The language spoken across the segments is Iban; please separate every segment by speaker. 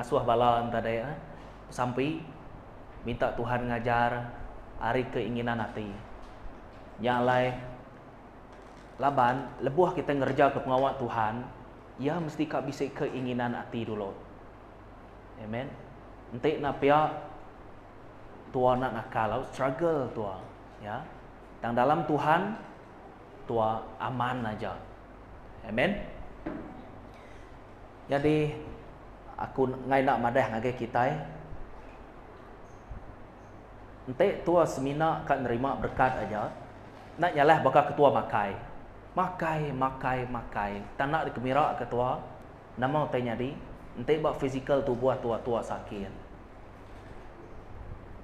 Speaker 1: ngasuh bala enta deh besampi minta Tuhan ngajar ari keinginan ati. Nya alai laban lebuh kitai ngereja ke pengawa Tuhan iya mesti ka bisi keinginan ati dulu. Amen. Enti enda pia tua enda nakal struggle tua ya. Tang dalam Tuhan tua aman aja. Amen. Nyadi aku enggai enda madah ngagai kitai enti tua semina ka nerima berekat aja enda nyalah baka ketua makai. Makai makai makai tang enda dikemira ke tua nama utai nyadi enti ba fizikal tubuh tua tua sakit.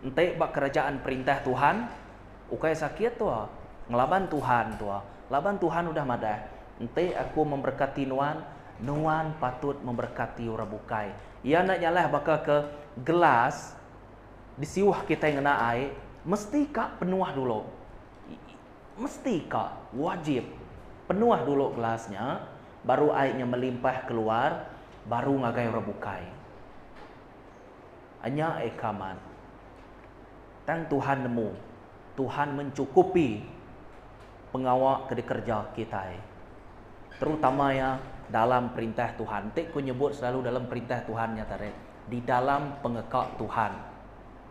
Speaker 1: Enti ba kerajaan perintah Tuhan Ukai sakit tua, ngelaban Tuhan tua. Laban Tuhan udah madah, Enti Aku memberkati nuan, nuan patut memberkati orang bukai. Iya enda nyalah baka ke gelas disiuh kitai ngena ai, mesti ka penuh dulu. Mesti ka, wajib, penuh dulu gelas nya, baru ai nya melimpah keluar, baru ngagai orang bukai. Nya eka man. Tang Tuhan nemu, Tuhan mencukupi pengawa ke dikereja kitai. Terutama iya dalam perintah Tuhan. Enti ku nyebut selalu dalam perintah Tuhan nya tadi, di dalam pengeka Tuhan.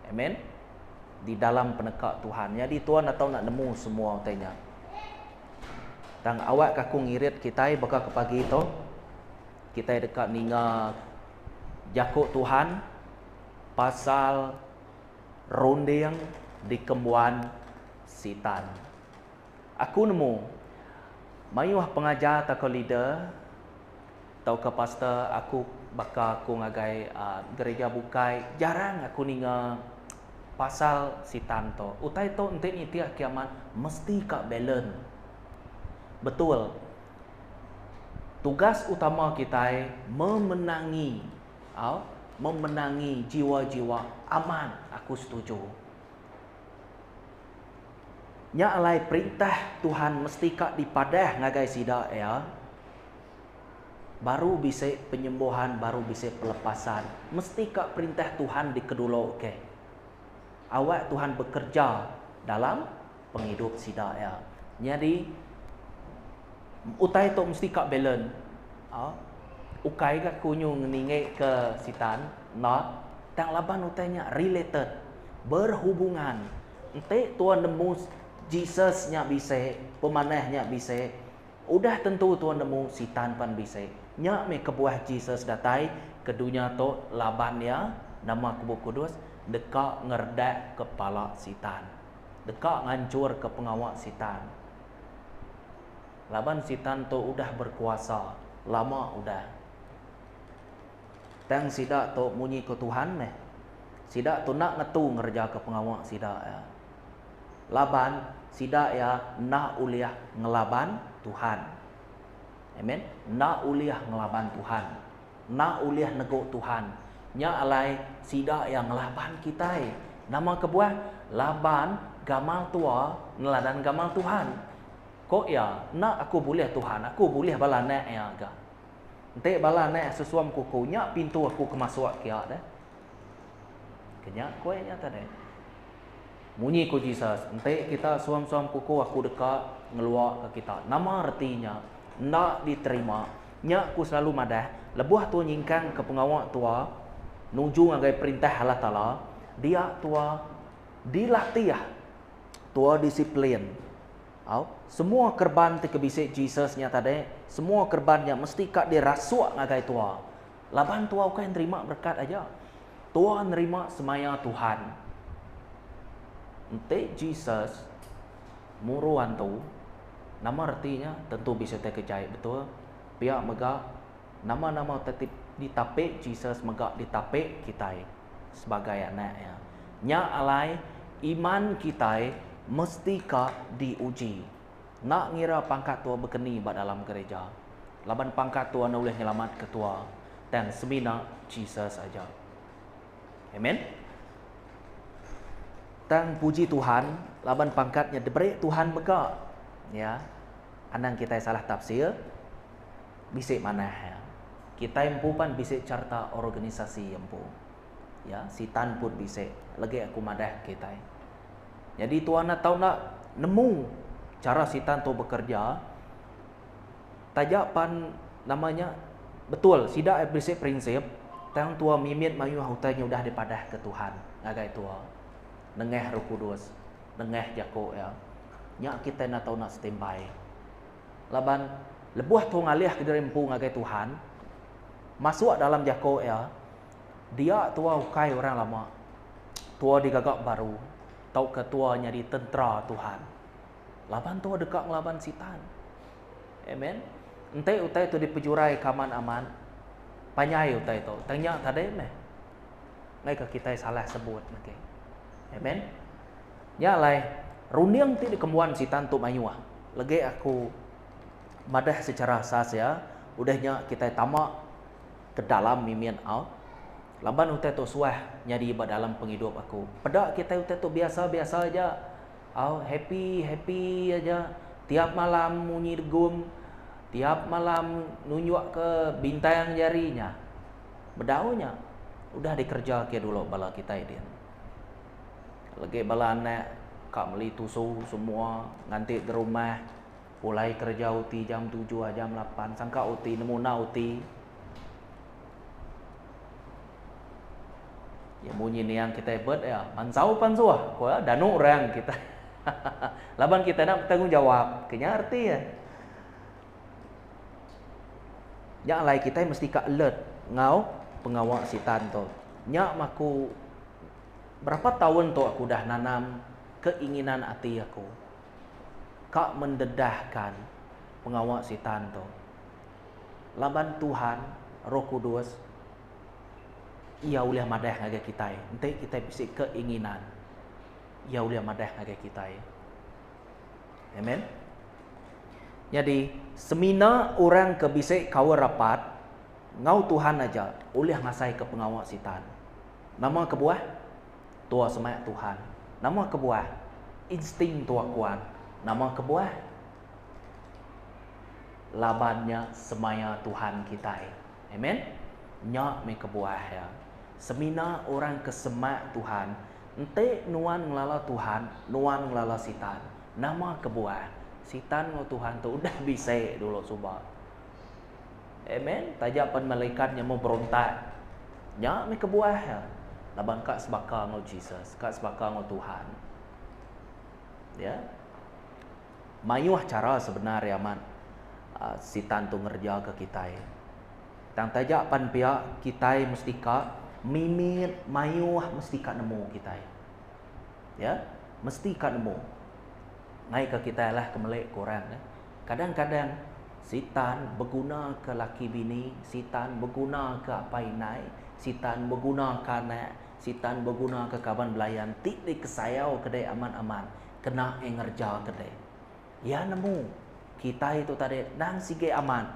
Speaker 1: Amen. Di dalam peneka Tuhan. Nyadi Tuhan atau nak nemu semua utai nya. Tang awak ke aku ngirit kitai baka ke pagi tu, kitai deka ninga jaku Tuhan pasal runding dikembuan Sitan. Aku nemu, mayuh pengajar tauka leader tauka pastor aku baka aku ngagai gereja bukai jarang aku ninga pasal Sitan tu. Utai tu enti nitih kiamat mesti ka balance. Betul. Tugas utama kitai memenangi Au, memenangi jiwa-jiwa amat aku setuju. Nya alai perintah Tuhan mesti ka dipadah ngagai sida iya, baru bisi penyembuhan baru bisi pelepasan, mesti ka perintah Tuhan dikedulo ke. Awak Tuhan bekerja dalam pengidup sida iya. Nyadi utai tu mesti ka balance. Au. Ukai ga ku nyu ngeningi ke sitan enda tang laban utai nya related berhubungan. Enti tua nemu Jesus nya bisi, pemanah nya bisi, udah tentu tua nemu sitan pan bisi. Nya meh kebuah Jesus datai ke dunya tu laban iya nama ku Bup Kudus deka ngeredak kepala sitan. Deka nganchurka pengawa sitan. Laban Sitan tu udah berkuasa lama udah. Tang sida tu munyi ko Tuhan meh. Sida tu enda ngetu ngerejaka pengawa sida iya. Laban sida iya enda ulih ngelaban Tuhan. Amen. Enda ulih ngelaban Tuhan. Enda ulih negu Tuhan. Nya alai sida iya ngelaban kitai. Nama kebuah? Laban gamal tua neladan gamal Tuhan. Ko iya, Enda aku bulih Tuhan, aku bulih bala anak iya ga. Enti bala anak sesuam kuku, nya pintu aku ke masuk kia deh. Ke nya ko iya nya tadi. Munyi ko Jesus, Enti kita suam-suam kuku aku deka ngeluaka kita. Nama reti nya? Enda diterima. Nya ku selalu madah, lebuh tua nyingkang ke pengawa tua nuju ngagai perintah Allah Taala, dia tua dilatih, tua disiplin. Au, semua kerban ti ke bisi Jesus nya tadi, semua kerban nya mesti ka dirasuk ngagai tua. Laban tua ukai nerima berekat aja. Tua nerima semaya Tuhan. Enti Jesus muru antu, nama reti nya? Tentu bisi utai ke jai, betul? Pia mega, nama-nama utai ti ditapi Jesus mega ditapi kitai sebagai anak iya. Nya alai, iman kitai mesti ka diuji. Enda ngira pangkat tua bekeni ba dalam gereja. Laban pangkat tua enda ulih nyelamatka tua, tang semina Jesus aja. Amen. Tang puji Tuhan laban pangkat nya diberi Tuhan mega. Ya. Anang kitai salah tafsir. Bisi manah ya. Kitai empu pan bisi carta organisasi iya empu. Ya, sitan pun bisi. Legi aku madah kitai. Nyadi tuan enda tau enda nemu cara sitan tu bekerja taja pan nama nya betul sida bisi prinsip tang tua mimit mayuh utai nya udah dipadah ke Tuhan ngagai tua nengah Roh Kudus nengah jaku iya. Nya kitai enda tau enda standby. Laban lebuh tu ngalih ke diri empu ngagai Tuhan masuk dalam jaku iya dia tua ukai orang lama tua digaga baru tauka tua nyadi tentera Tuhan. Laban tua deka ngelaban Sitan. Amen. Enti utai tu dipejurai ke amat-amat, panjai utai tu. Tang nya tadi meh. Ngaika kitai salah sebut megi. Amen. Nya alai, runding ti dikembuan Sitan tu mayuh. Legi aku madah secara asas iya, udah nya kitai tama ke dalam mimit au. Laban utai tu suah nyadi ba dalam pengidup aku. Peda kitai utai tu biasa-biasa aja. Au happy happy aja. Tiap malam munyi degum, tiap malam nunjuk ke bintang jari nya. Bedau nya udah dikereja ke dulu bala kitai din. Legi bala anak ka meli tusu semua nganti derumah pulai kereja uti jam tujuh jam lapan sangka uti nemu enda uti. Ya munyi niang kitai bet iya mansau pansuh ko iya danu orang kitai laban kitai enda betanggungjawab ke nya reti iya. Nya alai kitai mesti ka alert enggau pengawa sitan tu. Nya mah aku berapa taun tu aku udah nanam keinginan ati aku ka mendedahkan pengawa sitan tu. Laban Tuhan, Roh Kudus, Iya ulih madah ngagai kitai enti kitai bisi keinginan. Iya ulih madah ngagai kitai. Amen. Nyadi, semina orang ke bisi kaul rapat enggau Tuhan aja ulih ngasaika pengawa Sitan. Nama kebuah? Tua semak Tuhan. Nama kebuah? Insting tua kuat. Nama kebuah? Laban nya semaya Tuhan kitai. Amen. Nya meh kebuah iya. Semina orang ke semak Tuhan, enti nuan ngelala Tuhan, nuan ngelala Sitan. Nama kebuah? Sitan enggau Tuhan tu udah bisi dulu suba. Amen. Taja pen malaikat nya meh berontak. Nya meh kebuah iya. Laban ka sebaka enggau Jesus, ka sebaka enggau Tuhan. Ya. Mayuh chara sebenar iya amat Sitan tu ngerejaka kitai. Tang taja pan pia kitai mesti ka mimit mayuh mesti ka nemu kitai. Ya, mesti ka nemu. Ngaika kitai alah ke meli ke orang ne. Kadang-kadang Sitan begunaka laki bini, Sitan begunaka apai indai, Sitan begunaka anak, Sitan begunaka kaban belayan ti dikesayau ke dek amat-amat. Kena iya ngereja ke deh. Iya nemu kitai tu tadi endang sigi amat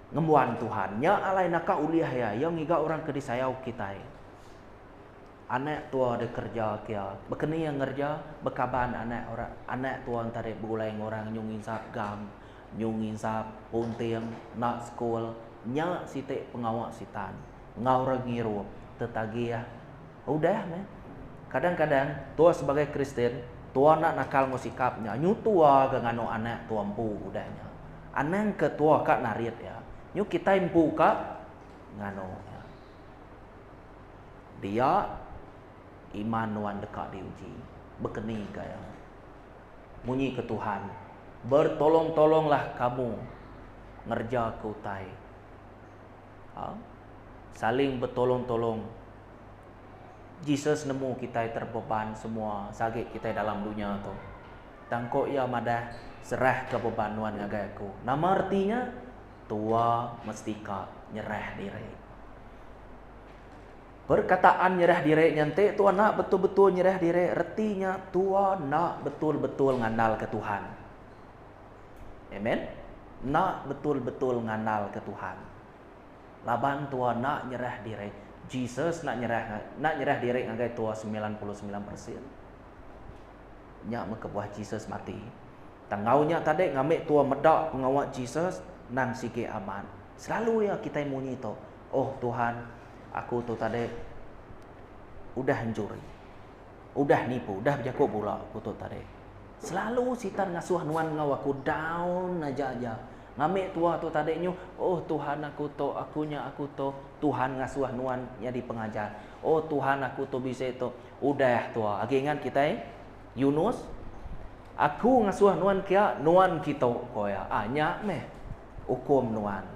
Speaker 1: ngembuan Tuhan. Nya alai naka ulih iya, iya ngiga orang ke disayau kitai. Anak tua deh kereja ke iya. Baka ni iya ngereja? Bekaban anak orang anak tua enti tadi begulai enggau orang nyu nginsap gam, nyu nginsap punting, enda sekul. Nya siti pengawa sitan enggau orang ngirup tetagih. Udah meh. Kadang-kadang, tua sebagai Kristian, tua enda nakal enggau sikap nya. Nyu tua ga nganu anak tua empu udah nya. Anang ke tua ka narit iya. Nyu kitai empu ka nganu iya. Dia, iman nuan deka diuji. Bekeni ka iya. Munyi ke Tuhan, Bertolong-tolonglah kamu ngereja ke utai. Ha? Saling betolong-tolong. Jesus nemu kitai terbeban semua sagi kitai dalam dunya tu. Tang ko iya madah, Serahka beban nuan ngagai aku. Nama reti nya? Tua mesti ka nyerah diri. Perkataan nyerah diri nya enti tua enda betul-betul nyerah diri, reti nya tua enda betul-betul ngandalka Tuhan. Amen. Enda betul-betul ngandalka Tuhan. Laban tua enda nyerah diri. Jesus enda nyerah enda nyerah diri ngagai tua 99 persen. Nya meh kebuah Jesus mati. Tang enggau nya tadi ngambi tua meda pengawa Jesus nang sigi amat. Selalu iya kitai munyi tu, Oh Tuhan, aku tu tadi udah enchuri, udah nipu, udah bejaku bula aku tu tadi. Selalu sitan ngasuh nuan enggau aku down aja aja. Ngambi tua tu tadi nyu, oh Tuhan aku tu, aku nya aku tu, Tuhan ngasuh nuan nyadi pengajar. Oh Tuhan aku tu bisi tu. Udah tua. Agi ingat kitai? Yunus, Aku ngasuh nuan kia, nuan kitu, ko iya. Ah nya meh ukum nuan.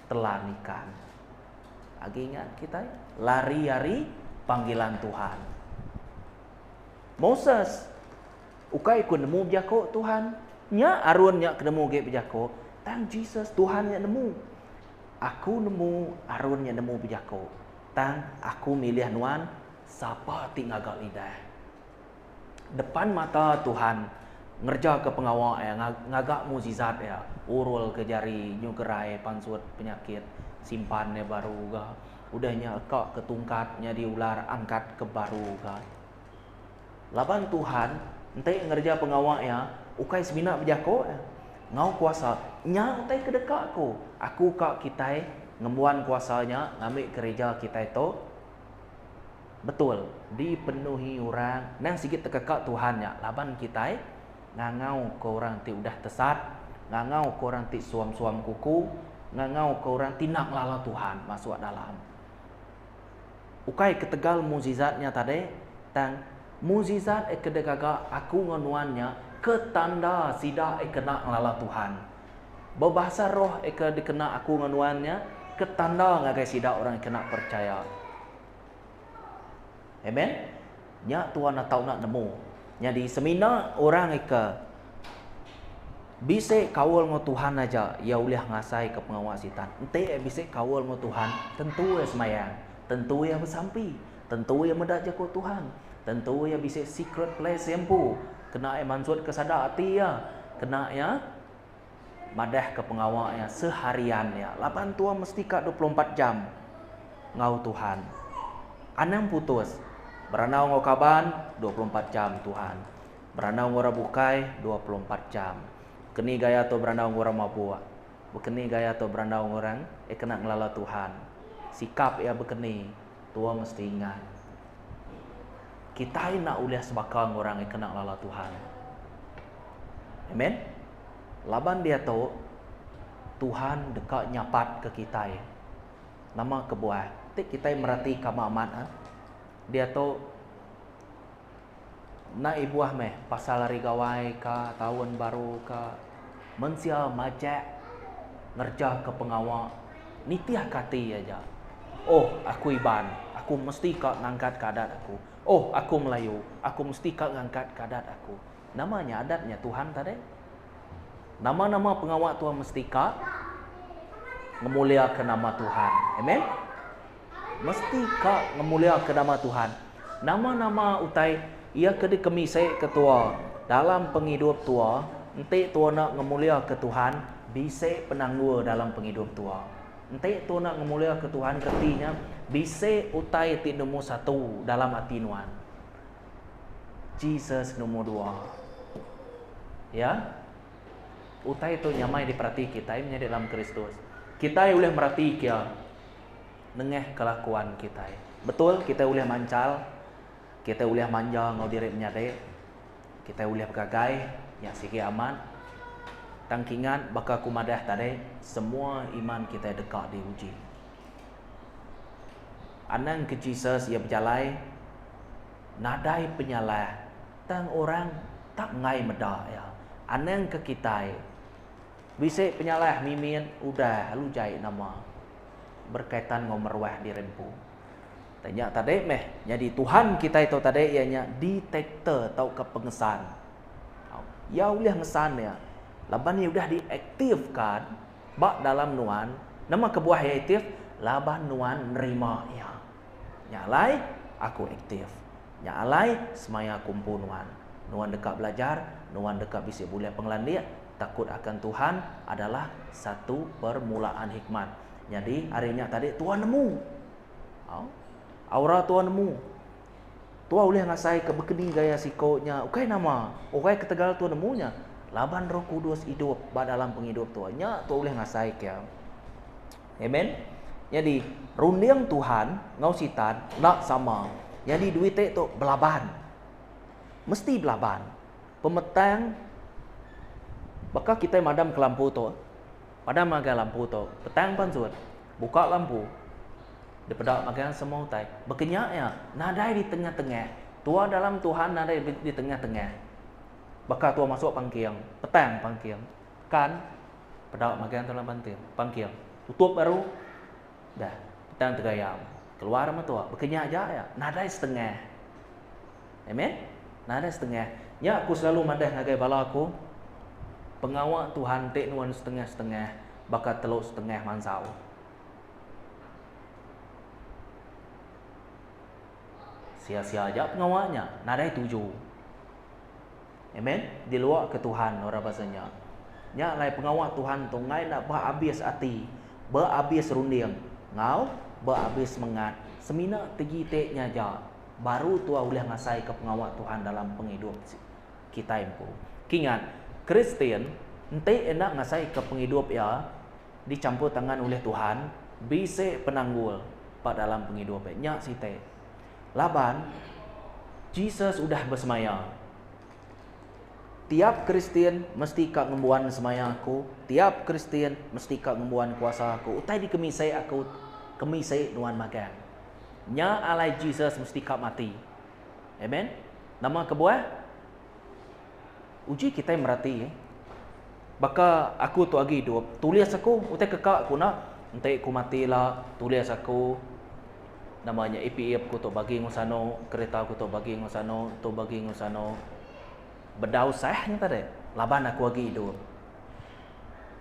Speaker 1: Telan ikan. Agi ingat kitai? Lari ari panggilan Tuhan. Moses, Ukai ku nemu bejaku Tuhan. Nya Aron nya ke nemu agi bejaku. Tang Jesus, Tuhan nya nemu. Aku nemu Aron nya nemu bejaku. Tang aku milih nuan sapa ti ngaga lidah. Depan mata Tuhan ngerejaka pengawa iya ngaga mukjizat iya urul ke jari nyu gerai pansut penyakit simpan iya baru ga udah nya eka ke tungkat nyadi ular angkat ke baru ga. Laban Tuhan enti ngereja pengawa iya ukai semina bejako iya enggau kuasa nya utai ke deka ku aku ka kitai ngembuan kuasa nya ngambi kereja kitai tu. Betul, dipenuhi orang nang sigi tekeka Tuhan nya laban kitai ngangauka orang ti udah tesat, ngangauka orang ti suam-suam kuku, ngangauka orang ti enda ngelala Tuhan masuk dalam. Ukai ketegal mukjizat nya tadi, tang mukjizat ke digaga aku enggau nuan nya ke tanda sida ke enda ngelala Tuhan. Bebahasa roh ke dikena aku enggau nuan nya ke tanda ngagai sida orang ke enda percaya. Amen. Nya tuan atau enda nemu. Nyadi semina orang ke bisi kaul enggau Tuhan aja iya ulih ngasaika pengawa sitan. Enti iya bisi kaul enggau Tuhan, tentu iya sembahyang, tentu iya besampi, tentu iya meda jaku Tuhan, tentu iya bisi secret place iya empu kena iya mansutka sada ati iya, kena iya madahka pengawa iya seharian iya laban tua mesti ka 24 jam enggau Tuhan. Anang putus berandau enggau kaban 24 jam Tuhan. Berandau enggau orang bukai 24 jam. Keni gaya tu berandau enggau orang mabuk. Bekeni gaya tu berandau enggau orang eh kena ngelala Tuhan. Sikap iya bekeni tua mesti ingat. Kitai enda ulih sebaka enggau orang eh kena ngelala Tuhan. Amen. Laban diatu, Tuhan deka nyapatka kitai. Nama kebuah? Ti kitai meratika amat amat, diatu enda ibuh meh pasal hari gawai ka, taun baru ka, mensia majak ngerejaka pengawa nitihka ati aja. Oh, aku Iban, aku mesti ka ngangkatka adat aku. Oh, aku Melayu, aku mesti ka ngangkatka adat aku. Nama nya adat nya Tuhan tadi? Nama-nama pengawa tua mesti ka ngemuliaka nama Tuhan. Amen. Mesti ka ngemuliaka nama Tuhan. Nama-nama utai iya ke dikemisika tua dalam pengidup tua, enti tua enda ngemuliaka Tuhan, bisi penanggul dalam pengidup tua. Enti tua enda ngemuliaka Tuhan reti nya bisi utai ti nombor satu dalam ati nuan. Jesus nombor dua. Ya. Utai tu nyamai diperati kitai menyadi dalam Kristus. Kitai ulih merati kia nengah kelakuan kitai. Betul kitai ulih manchal, kitai ulih manja enggau diri menyadi, kitai ulih begagai, nya sigi amat. Tang kingat baka aku madah tadi, semua iman kitai deka diuji. Anang ke Jesus iya bejalai nadai penyalah tang orang tak enggai meda iya. Anang ke kitai bisi penyalah mimit udah lalu jai nama berkaitan enggau meruah diri empu. Tang nya tadi meh nyadi Tuhan kitai tu tadi iya nya detector tauka pengesan. Iya ulih ngesan iya laban iya udah diaktifkan ba dalam nuan. Nama kebuah iya aktif? Laban nuan nerima iya. Nya alai, aku aktif. Nya alai, semaya aku empu nuan. Nuan deka belajar, nuan deka bisi bulih pengelandik, takut akan Tuhan adalah satu permulaan hikmat. Nyadi, ari nya tadi tua nemu. Au. Aura tua nemu. Tua ulih ngasaika bekeni gaya siko nya ukai nama, ukai ketegal tua nemu nya. Laban Roh Kudus idup ba dalam pengidup tua, nya tua ulih ngasaika. Amen. Nyadi runding Tuhan enggau sitan enda sama. Nyadi duit tu belaban. Mesti belaban. Pemetang baka kitai madam ke lampu tu. Padam ngagai lampu tu. Petang pansut. Buka lampu. Dipeda magang semua utai. Baka nya iya, nadai di tengah-tengah. Tua dalam Tuhan nadai di tengah-tengah. Baka tua masuk pangking, petang pangking. Kan, peda magang dalam panting, pangking. Tutup baru, dah, petang tegayam. Keluar meh tua. Baka nya aja iya, nadai setengah. Amen? Nadai setengah. Nya aku selalu madah ngagai bala aku, pengawa Tuhan ti nuan setengah-setengah baka telu setengah mansau. Sia-sia aja pengawa nya, nadai tuju. Amen. Diluaka Tuhan orang bansa nya. Nya alai pengawa Tuhan tu enggai enda beabis ati, beabis runding enggau beabis semengat. Semina tegi ti nya aja baru tua ulih ngasaika pengawa Tuhan dalam pengidup kitai empu. Kingat, Kristian enti enda ngasaika pengidup iya dichampur tangan ulih Tuhan, bisi penanggul ba dalam pengidup iya. Nya siti. Laban, Jesus udah besemaya, Tiap Kristian mesti ka ngembuan semaya aku, tiap Kristian mesti ka ngembuan kuasa aku. Utai dikemisai aku, kemisai nuan magang. Nya alai Jesus mesti ka mati. Amen. Nama kebuah? Uji kitai merati baka aku tu agi idup, tulis aku utai ke ka ku enda enti ku mati ila tulis aku nama nya EPF ku tu bagi enggau sanu, kereta ku tu bagi enggau sanu, tu bagi enggau sanu. Bedau sah nya tadi laban aku agi idup.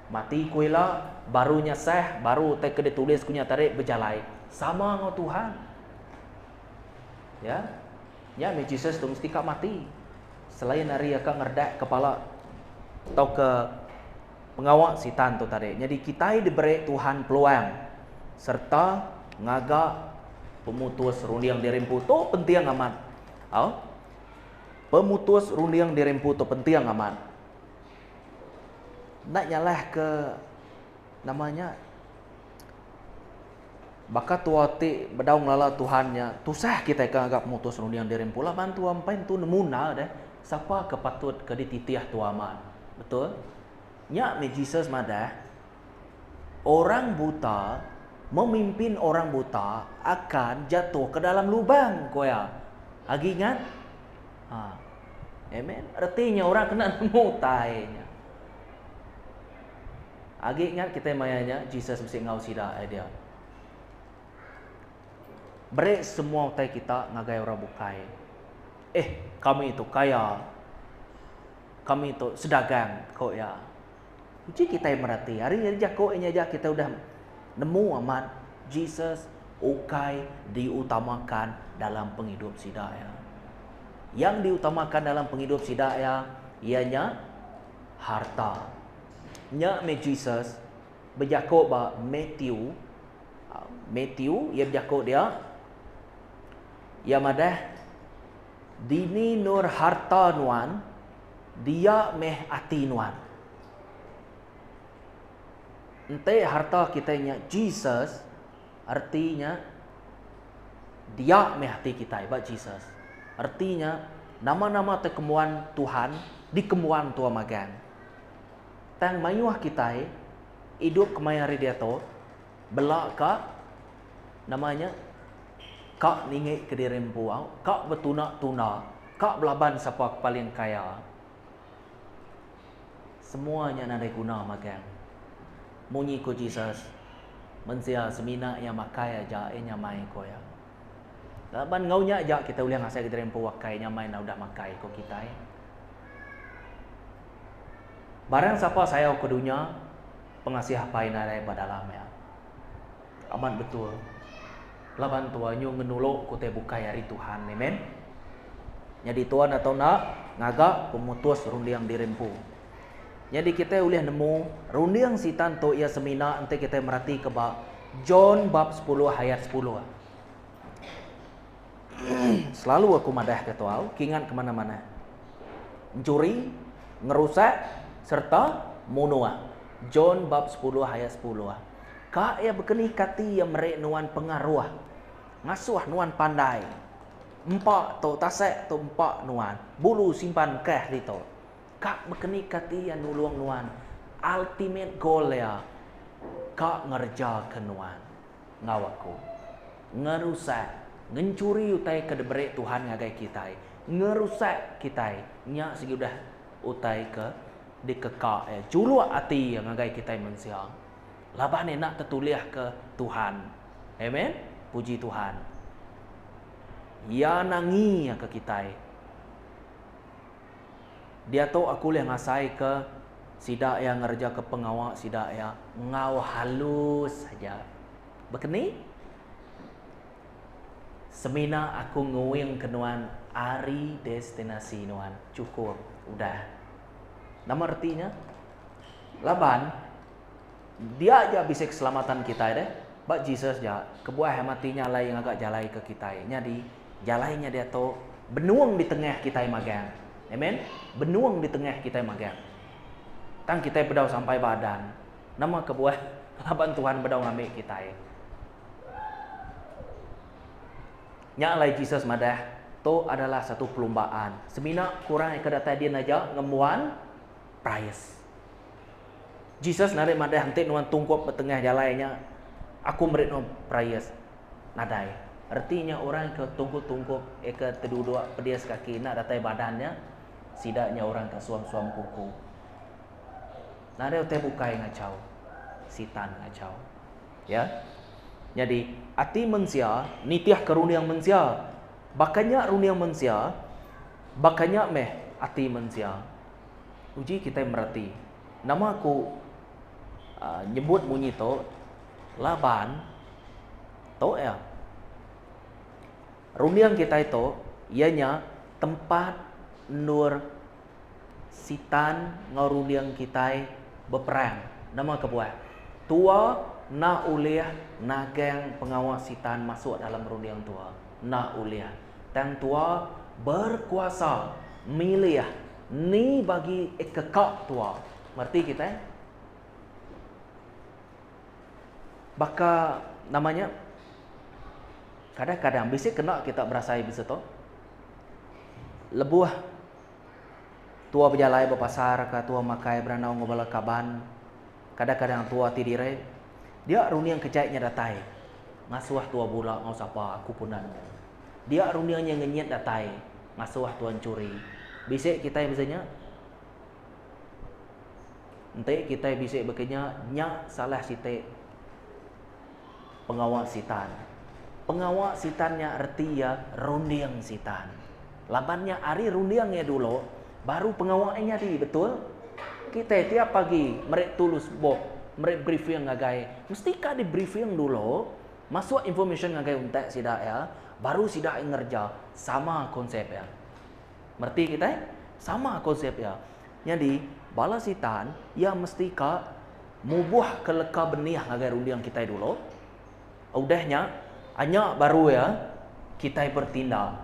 Speaker 1: Mati ku ila baru nya sah baru utai ke ditulis ku nya tadi bejalai sama enggau Tuhan. Ya. Nya meh Jesus tu mesti ka mati. Selain ari iya ka ngeredak kepala tauka pengawa sitan tu tadi. Nyadi kitai diberi Tuhan peluang sereta ngaga pemutus runding diri empu tu penting amat. Au. Pemutus runding diri empu tu penting amat. Enda nyalah ke nama nya Baka tua ti bedau ngelala Tuhan nya, tusah kitai ke ngaga pemutus runding diri empu laban tua empai entu nemu enda deh sapa ke patut ke dititih tua amat. Betul? Nya meh Jesus madah, Orang buta memimpin orang buta akan jatuh ke dalam lubang, ku iya. Agi ingat? Ha. Amen. Reti nya orang kena nemu utai nya. Agi ingat kitai maya nya Jesus bisi enggau sida ai dia. Beri semua utai kita ngagai orang bukai. Eh, kami tu kaya. Kami tu sedagang, ku iya. Uji kitai mereti, ari jaku iya nya aja kitai udah nemu amat Jesus ukai diutamakan dalam pengidup sida iya. Yang diutamakan dalam pengidup sida iya, iya nya harta. Nya meh Jesus bejaku ba Matthew, Matthew iya bejaku dia, iya madah, Dini endur harta nuan, dia meh ati nuan. Enti harta kitai nya Jesus, reti nya dia meh ati kitai ba Jesus. Reti nya nama-nama ti kembuan Tuhan dikembuan tua magang. Tang mayuh kitai idup kemaya hari diatu bela ka nama nya ka ninggi kediri empu au ka betuna tunda ka belaban sapa ke paling kaya. Semua nya nadai guna magang. Munyi ku Jesus, mensia semina iya makai aja iya nyamai ku iya. Laban enggau nya aja kitai ulih ngasai kediri empu akai nyamai enda udah makai ku kitai. Barang sapa sayau ke dunya, pengasih Apai nadai ba dalam iya. Amat betul. Laban tua nyu ngenulok ke utai bukai ari Tuhan. Amen. Nyadi tua enda tau enda ngaga pemutus runding diri empu. Nyadi kitai ulih nemu runding Sitan tu iya semina enti kitai meratika ba John bab sepuluh ayat sepuluh. Selalu aku madahka tu au, kingat ke manah-manah. Enchuri, ngerusak, sereta munuh. John bab sepuluh ayat sepuluh. Ka iya bekeni kati iya meri nuan pengaruh, ngasuh nuan pandai. Empa tu tasek tu empa nuan, bulu simpan keh ditu. Ka bekeni kati iya nulung nuan, ultimate goal iya ka ngereja ke nuan enggau aku. Ngerusak, ngenchuri utai ke diberi Tuhan ngagai kitai, ngerusak kitai nya sigi udah utai ke dikeka iya, juluk ati iya ngagai kitai mensia. Laban enda tetulihka Tuhan. Amen. Puji Tuhan. Iya nangi ke kitai. Diatu aku ulih ngasaika sida iya ngerejaka pengawa sida iya enggau halus aja. Baka ni? Semina aku nguingka nuan ari destinasi nuan. Chukup. Udah. Nama reti nya? Laban dia aja bisi keselamatan kitai deh. Ba Jesus ja, kebuah iya mati nya alai iya ngaga jalai ke kitai. Nyadi, jalai nya diatu benung di tengah kitai magang. Amen. Benung di tengah kitai magang. Tang kitai bedau sampai ba adan. Nama kebuah? Laban Tuhan bedau ngambi kitai. Nya alai Jesus madah, tu adalah satu perlumbaan. Semina kurang ke datai din aja ngembuan prize. Jesus narik madah enti nuan tungkup ba tengah jalai nya, aku meri nuan prize. Nadai. Reti nya orang ke tungkup-tungkup iya ke teduduk pedis kaki enda datai badan nya, sida nya orang ke suam-suam kuku. Nadai utai bukai ngachau. Sitan ngachau. Ya. Nyadi, ati mensia nitihka runding mensia. Baka nya runding mensia, baka nya meh ati mensia. Uji kitai mereti. Nama aku nyebut munyi tu laban tu iya. Runding kitai tu iya nya tempat endur sitan enggau runding kitai beperang. Nama kebuah? Tua enda ulih nagang pengawa sitan masuk dalam runding tua. Enda ulih. Tang tua berkuasa milih ni bagi ekeka tua. Mereti kitai? Baka nama nya? Kadang-kadang bisi kena kita berasai bisi tu. Lebuh tua bejalai ba pasar ka tua makai berandau enggau bala kaban, kadang-kadang tua ti diri dia runding ke jai nya datai ngasuh tua bula enggau sapa aku pun enda nemu. Dia runding nya ngenyit datai ngasuh tuan churi. Bisi kitai bisi nya? Enti kitai bisi baka nya, nya salah siti pengawa sitan. Pengawa sitan nya reti iya runding sitan. Laban nya ari runding iya dulu baru pengawa iya nyadi, betul? Kitai tiap pagi meri tulus bob, meri briefing ngagai, mesti ka di briefing dulu. Masuk information ngagai untak sida iya, baru sida iya ngereja sama konsep iya. Mereti kitai? Sama konsep iya. Nyadi, bala sitan iya mesti ka mubuh ke leka benih ngagai runding kitai dulu. Udah nya, anya baru iya kitai bertindak.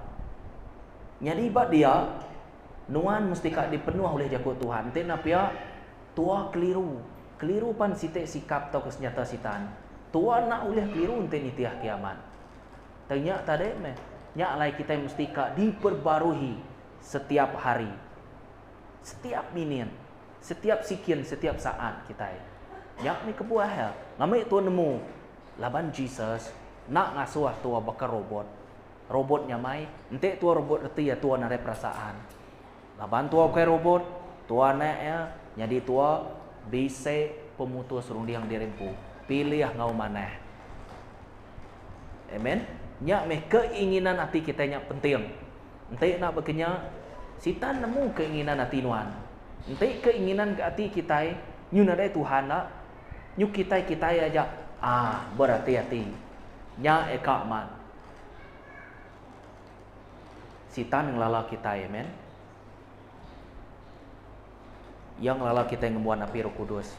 Speaker 1: Nyadi ba dia, nuan mesti ka dipenuh ulih jaku Tuhan. Enti enda pia, tua keliru. Keliru pan siti sikap tauka senyata sitan. Tua enda ulih keliru enti nitih kiamat. Tang nya tadi meh, nya alai kitai mesti ka diperbarui setiap hari. Setiap minit, setiap sikin, setiap saat kitai. Nya meh kebuah iya ngambi tua nemu laban Jesus enda ngasuh tua baka robot. Robot nyamai, enti tua robot reti iya tua nadai perasaan. Laban tua ukai robot, tua anak iya, nyadi tua bisi pemutus runding diri empu. Pilih enggau manah. Amen. Nya meh keinginan ati kitai nya penting. Enti enda baka nya, Sitan nemu keinginan ati nuan. Enti keinginan ke ati kitai nyu nadai Tuhan enda, nyu kitai-kitai aja ah berati-ati. Nya eka amat. Sitan ngelala kitai, amen. Iya ngelala kitai ngembuan api Roh Kudus.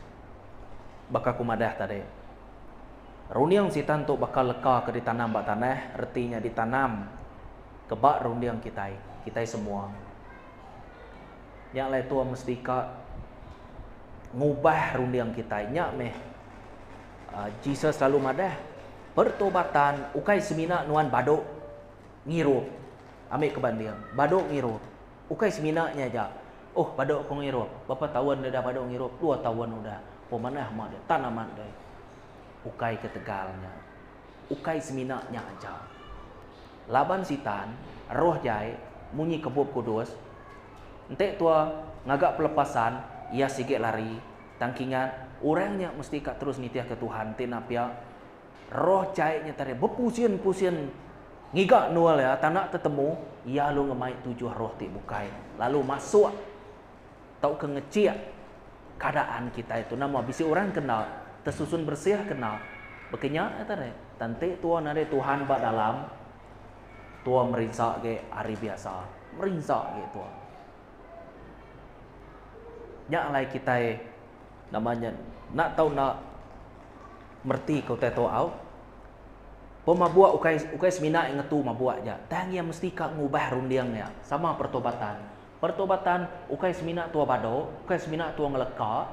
Speaker 1: Baka ku madah tadi. Runding sitan tu baka leka ke ditanam ba tanah, reti nya ditanam ke ba runding kitai, kitai semua. Nya alai tua mesti ka ngubah runding kitai. Nya meh. Jesus lalu madah, Pertobatan ukai semina nuan badu ngirup. Ambi ke banding, badu ngirup. Ukai semina nya aja. Oh, badu aku ngirup. Berapa taun deh dah badu ngirup? Dua taun udah. Oh, manah amat deh. Tan amat deh. Ukai ketegal nya. Ukai semina nya aja. Laban Sitan, roh jai, munyi ke Bup Kudus, enti tua ngaga pelepasan, iya sigi lari. Tang kingat, orang nya mesti ka terus nitihka Tuhan ti enda pia. Roh jai nya tadi bepusin-pusin ngiga endur iya tang enda tetemu, iya lalu ngemai tujuh roh ti bukai lalu masuk tauka ngechik keadaan kitai tu. Nama bisi orang ke enda tesusun bersih ke enda baka nya iya tadi. Tang enti tua nadai Tuhan ba dalam, tua merinsa agi ari biasa. Merinsa agi tua. Nya alai kitai nama nya enda tau enda mereti ke utai tu au. Pemabuk ukai ukai semina iya ngetu mabuk aja tang iya mesti ka ngubah runding iya sama pertobatan. Pertobatan ukai semina tua badu, ukai semina tua ngeleka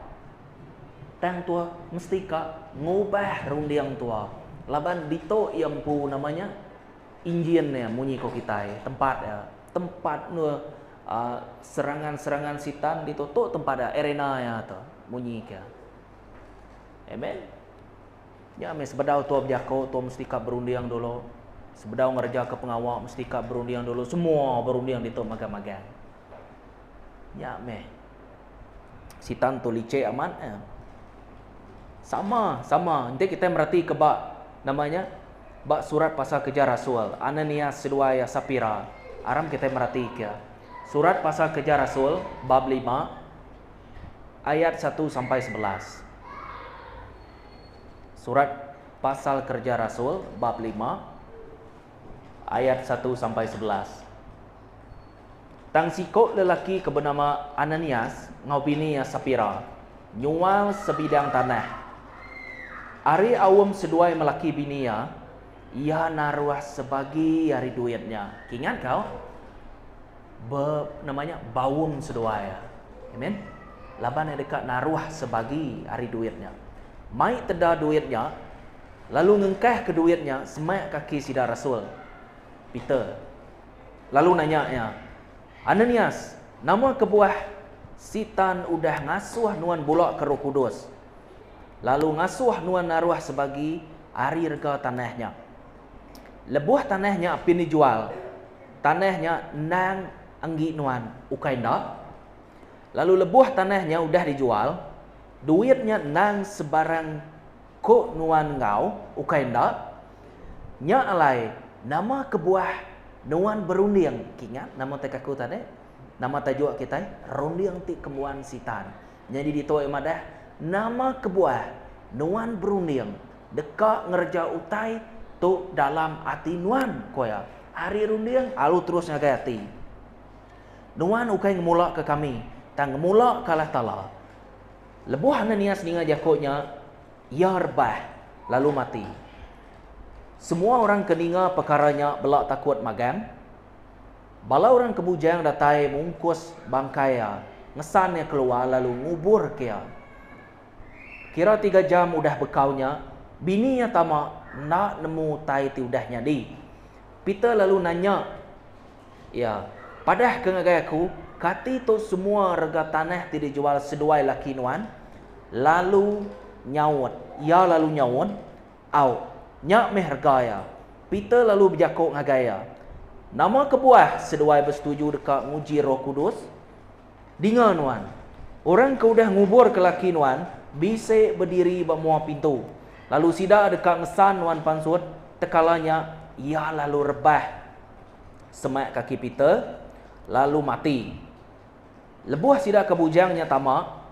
Speaker 1: tang tua mesti ka ngubah runding tua laban ditu iya empu nama nya injin iya munyi ko kitai tempat iya tempat ne uhh serangan-serangan sitan ditu tu tempat iya arena iya tu munyi ke. Amen. Nya meh sebedau tua bejako tua mesti ka berunding dulu. Sebedau ngereja ke pengawa mesti ka berunding dulu. Semua berunding ditu magang-magang. Nya meh. Sitan tu licik amat eh. Sama, sama. Enti kitai mereti ke ba nama nya ba surat pasal keja rasul Ananias seduai Sapira. Aram kitai mereti ke surat pasal keja rasul bab lima ayat satu sampai 11. Surat pasal Kereja Rasul bab lima ayat satu sampai 11. Tang siko lelaki ke benama Ananias enggau bini iya Sapira nyual sebidang tanah. Ari aum seduai melaki bini iya, iya naruh sebagi ari duit nya. Kingat kau? Be nama nya baum seduai iya. Amen. Laban iya deka naruh sebagi ari duit nya. Mai teda duit nya lalu ngengkahka duit nya semak kaki sida rasul. Peter lalu nanya iya, Ananias, nama kebuah Sitan udah ngasuh nuan bula ke Roh Kudus lalu ngasuh nuan naruh sebagi ari rega tanah nya? Lebuh tanah nya apin dijual, tanah nya endang enggi nuan, ukai enda? Lalu lebuh tanah nya udah dijual, duit nya endang sebarang ku nuan enggau, ukai enda? Nya alai, nama kebuah nuan berunding, kingat nama tai kaku tadi? Nama tajuk kitai? Runding ti kembuan Sitan. Nyadi ditu iya madah, nama kebuah nuan berunding deka ngereja utai tu dalam ati nuan? ku iya. Ari runding alu terus ngagai ati. Nuan ukai ngemulaka kami, tang ngemulaka Allah Taala. Lebuh Ananias ninga jaku nya, iya rebah lalu mati. Semua orang ke ninga pekara nya bela takut magang. Bala orang ke bujang datai mungkus bangkai iya, ngesan iya keluar lalu nguburka iya. Kira tiga jam udah bekau nya, bini iya tama enda nemu utai ti udah nyadi. Peter lalu nanya iya, Padahka ngagai aku, kati tu semua rega tanah ti dijual seduai laki nuan? Lalu nyaut, iya lalu nyaut, Au, nya meh rega iya. Peter lalu bejaku ngagai iya, Nama kebuah seduai besetuju deka nguji Roh Kudus? Dinga nuan, orang ke udah nguburka laki nuan bisi bediri ba mua pintu, lalu sida deka ngesan nuan pansut. Tekala nya, iya lalu rebah semak kaki Peter, lalu mati. Lebuh sida ke bujang nya tama,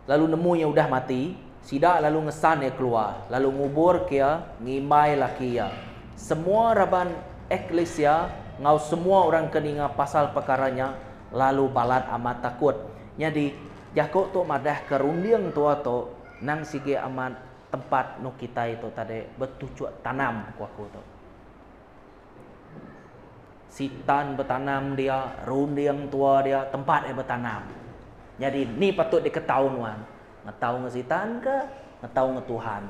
Speaker 1: lalu nemu iya udah mati, sida lalu ngesan iya keluar, lalu nguburka iya ngimbai laki iya. Semua raban eklisia enggau semua orang ke ninga pasal pekara nya lalu balat amat takut. Nyadi, jaku tu madahka runding tua tu nang sigi amat tempat nu kitai tu tadi betuchuk tanam, ku aku tu. Sitan betanam dia, runding tua dia, tempat iya betanam. Nyadi ni patut diketau nuan? Ngetau enggau sitan ke ngetau enggau Tuhan?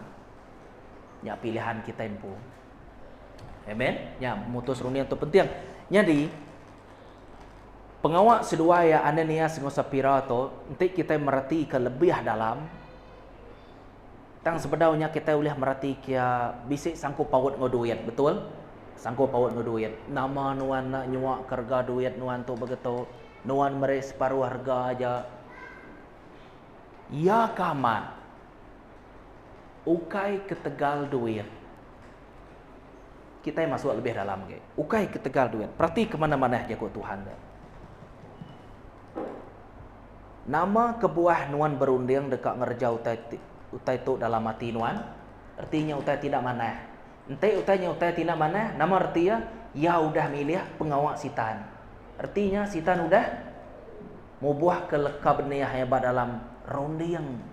Speaker 1: Nya pilihan kitai empu. Amen. Nya mutus runding tu penting. Nyadi pengawa seduai iya Ananias enggau Sapira tu enti kitai meretika lebih dalam tang sebedau nya kitai ulih meretika iya bisi sangkup paut enggau duit, betul? Sangkup paut enggau duit. Nama nuan enda nyuaka rega duit nuan tu begitu? Nuan meri separuh rega aja. Iya ke amat ukai ketegal duit. Kitai masuk lebih dalam agi. Ukai ketegal duit. Perati ke manah-manah jaku Tuhan tu. Nama kebuah nuan berunding deka ngereja utai utai tu dalam ati nuan? Reti nya utai ti enda manah. Enti utai nya utai ti enda manah, nama reti iya? Iya udah milih pengawa Sitan. Reti nya Sitan udah mubuhka leka benih iya ba dalam runding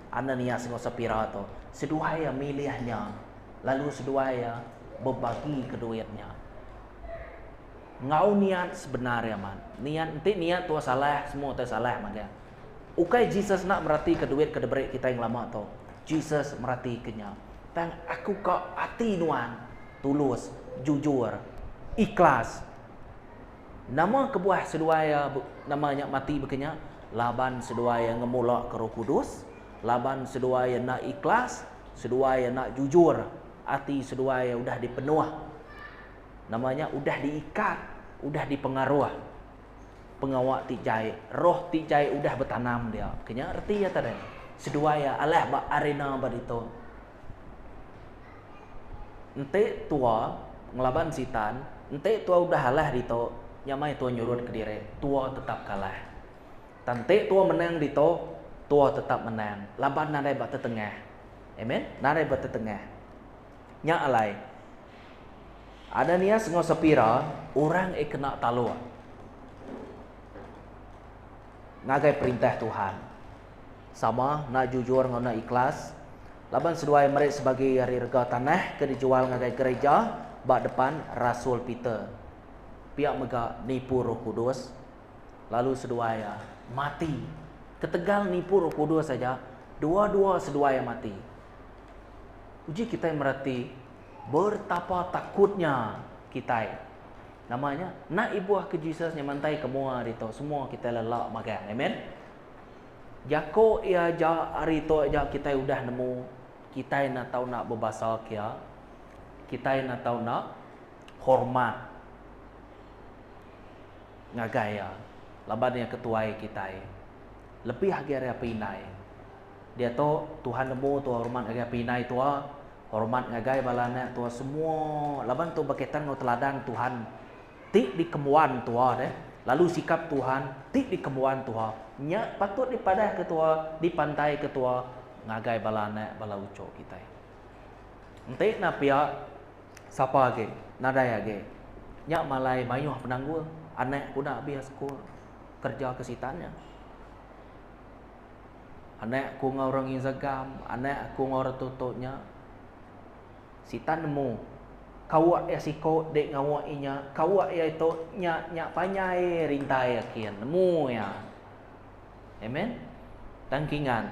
Speaker 1: Ananias enggau Sapira tu. Seduai iya milih nya lalu seduai iya bebagika duit nya. Enggau niat sebenar iya man. Niat enti niat tua salah semua utai salah magang. Ukai Jesus enda meratika duit ke diberi kitai ngelama tu. Jesus meratika nya. Tang aku ka ati nuan tulus, jujur, ikhlas. Nama kebuah seduai iya nama nya mati baka nya? Laban seduai iya ngemulaka Roh Kudus, laban seduai iya enda ikhlas, seduai iya enda jujur. Ati seduai iya udah dipenuh. Nama nya udah diikat, udah dipengaruh pengawa ti jai, roh ti jai udah betanam dia. Ke nya reti iya tadi. Seduai iya alah ba arena ba ditu. Enti tua ngelaban sitan, enti tua udah alah ditu, nya mai tua nyurut kediri, tua tetap kalah. Tang enti tua menang ditu, tua tetap menang laban nadai ba tetengah. Amen. Nadai ba tetengah. Nya alai, Ananias enggau Sapira orang eh kena taluk ngagai perintah Tuhan. Sama enda jujur enggau enda ikhlas laban seduai meri sebagi ari rega tanah ke dijual ngagai gereja ba depan rasul Peter. Pia mega nipu Roh Kudus lalu seduai iya mati. Ketegal nipu Roh Kudus aja, dua-dua seduai iya mati. Uji kitai mereti bertapa takutnya kitai. Nama nya? Enda ibuh ke Jesus nya mantai ke mua ditu, semua kitai lelak magang. Amen. Jako iya aja ari tu aja kitai udah nemu kitai enda tau enda bebasa ke iya. Kitai enda tau enda hormat ngagai iya laban iya ketuai kitai. Lebih agi ari apai indai. Diatu, Tuhan nemu tua hormat ngagai apai indai tua, hormat ngagai bala anak tua semua laban tu bekaitan enggau teladan Tuhan ti dikembuan tua deh. Lalu sikap Tuhan ti dikembuan tua nya patut dipadahka tua, dipantaika tua ngagai bala anak bala uchu kitai. Enti enda pia, sapa agi? Nadai agi. Nya malai mayuh penanggul anak ku enda abis sekul kereja ke sitan nya. Anak aku enggau orang Instagram, anak aku enggau orang tu-tu nya. Sitan nemu. Kawa iya siko dek ngawa inya, kawa iya itu nya nya panjai rintai iya kin. Nemu iya. Amen. Tang kingat,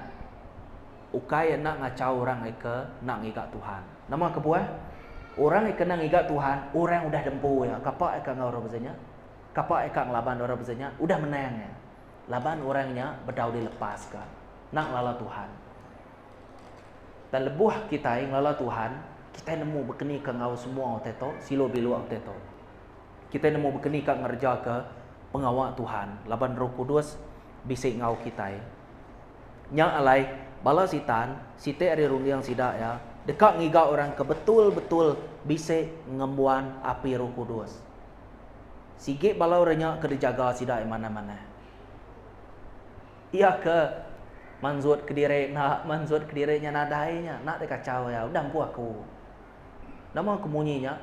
Speaker 1: ukai enda ngachau orang ai ke enda ngiga Tuhan. Nama kebuah? Orang ai ke enda ngiga Tuhan, orang udah dempu iya. Kapa iya ka enggau orang pasal nya? Kapa iya ka ngelaban orang pasal nya? Udah menang iya. Laban orang nya bedau dilepaska, enda ngelala Tuhan. Dan lebuh kitai ngelala Tuhan, kitai nemu bekeni ka enggau semua utai tu, silu biluk utai tu. Kitai nemu bekeni ka ngerejaka pengawa Tuhan laban Roh Kudus bisi enggau kitai. Nya alai, bala sitan, siti ari runding sida iya, deka ngiga orang ke betul-betul bisi ngembuan api Roh Kudus. Sigi bala orang nya ke dijaga sida iya manah-manah. Iya ke mansut kediri enda mansut kediri nya nadai nya enda dikachau iya udah empu aku. Nama ku munyi nya?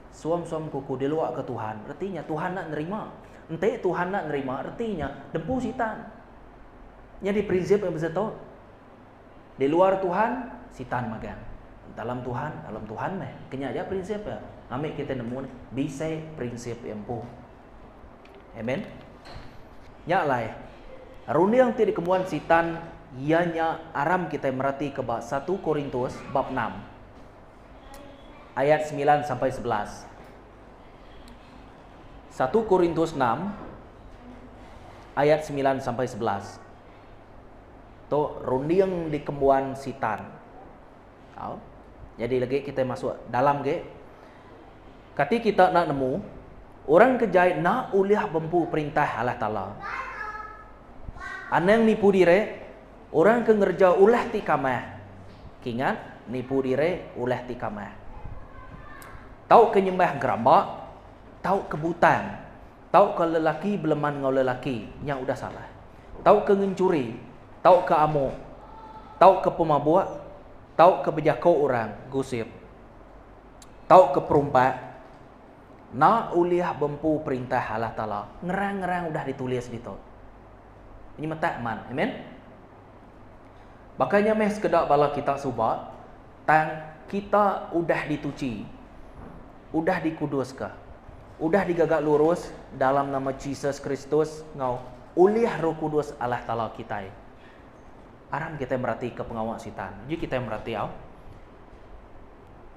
Speaker 1: Suam-suam kuku diluaka Tuhan reti nya Tuhan enda nerima. Enti Tuhan enda nerima reti nya dempu sitan. Nyadi prinsip iya bisi tu. Di luar Tuhan, sitan magang. Dalam Tuhan, dalam Tuhan meh. Kenya aja prinsip iya. Ngambi kitai nemu bisi prinsip iya empu. Amen. Nya alai, runding ti dikembuan sitan Iya nya aram kitai meratika ba satu Korintus bab enam ayat semilan sampai 11. Satu Korintus enam ayat semilan sampai 11. Tu runding dikembuan Sitan. Au. Nyadi lagi kitai masuk dalam ge. Kati kita enda nemu, orang ke jai enda ulih bempu perintah Allah Taala. Anang nipu diri, orang ke ngereja ulah ti kamah. Kingat, nipu diri ulah ti kamah. Tauka nyembah geramba, tauka butang, tauka lelaki beleman enggau lelaki, nya udah salah. Tauka ngenchuri, tauka amuk, tauka pemabuk, tauka bejaku orang, gosip, tauka perumpak, Enda ulih bempu perintah Allah Taala. Ngerang-ngerang udah ditulis ditu. Nyemetak man. Amen. Baka nya meh sekeda bala kita suba, tang kita udah dituchi, udah dikuduska, udah digaga lurus dalam nama Jesus Kristus enggau ulih Roh Kudus Allah Taala kitai. Aram kitai meratika pengawa Sitan. Uji kitai merati au.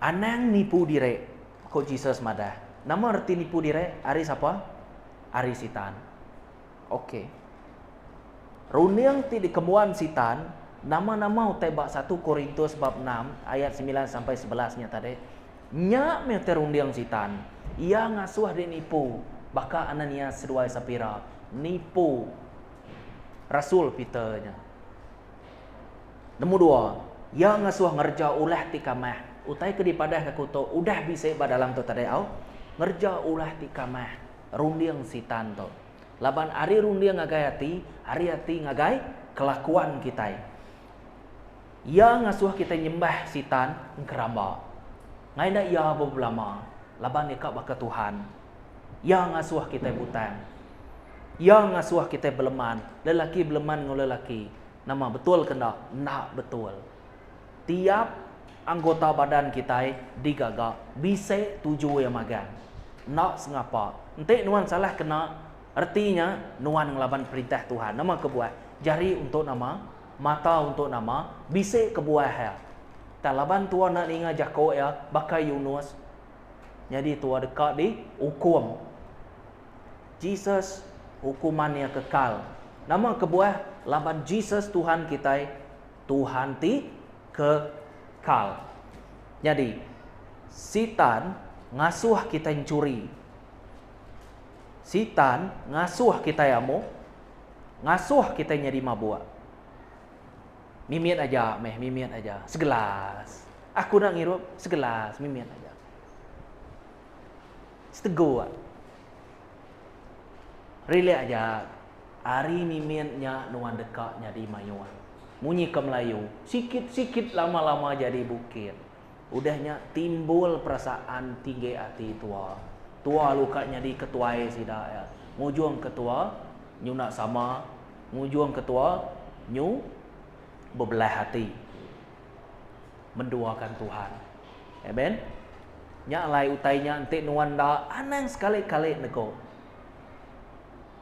Speaker 1: Anang nipu diri, ku Jesus madah. Nama reti nipu diri? Ari sapa? Ari Sitan. Ok. Runding ti dikembuan Sitan, nama-nama utai ba satu Korintus bab enam ayat semilan sampai 11 nya tadi, nya meh utai runding Sitan. Iya ngasuh diri nipu, baka Ananias seduai Sapira nipu rasul Peter nya. Nemu dua, iya ngasuh ngereja ulah ti kamah. Utai ke dipadahka aku tu udah bisi ba dalam tu tadi au. Ngereja ulah ti kamah, runding Sitan tu. Laban ari runding ngagai ati, ari ati ngagai kelakuan kitai. Iya ngasuh kitai nyembah Sitan engkeramba. Ngai enda iya bebelama laban iya ka baka Tuhan. Iya ngasuh kitai butang. Iya ngasuh kitai beleman, lelaki beleman enggau lelaki. Nama betul ke enda? Enda betul. Tiap anggota badan kitai digaga bisi tuju iya magang. Enda sengapa. Enti nuan salah kena, reti nya nuan ngelaban perintah Tuhan. Nama kebuah? Jari untuk nama? Mata untuk nama? Bisi kebuah iya. Tang laban tua enda ninga jaku iya baka Yunus, nyadi tua deka diukum. Jesus hukuman iya kekal. Nama kebuah? Laban Jesus Tuhan kitai, Tuhan ti kekal. Nyadi, Sitan ngasuh kitai enchuri. Sitan ngasuh kitai amuk, ngasuh kitai nyadi mabuk. Mimit aja meh, mimit aja. Segelas. Aku enda ngirup, segelas, mimit aja. Seteguk. Relax aja. Ari mimit nya nuan deka nyadi mayuh. Munyi ke Melayu, sikit-sikit lama-lama jadi bukit. Udah nya timbul perasaan tinggi ati tua. Tua lalu ka nyadi ketuai sida iya. Ngujung ke tua nyu enda sama, ngujung ke tua nyu bebelah ati. Menduakan Tuhan. Amen. Nya alai utai nya enti nuan enda anang sekali-kali nego.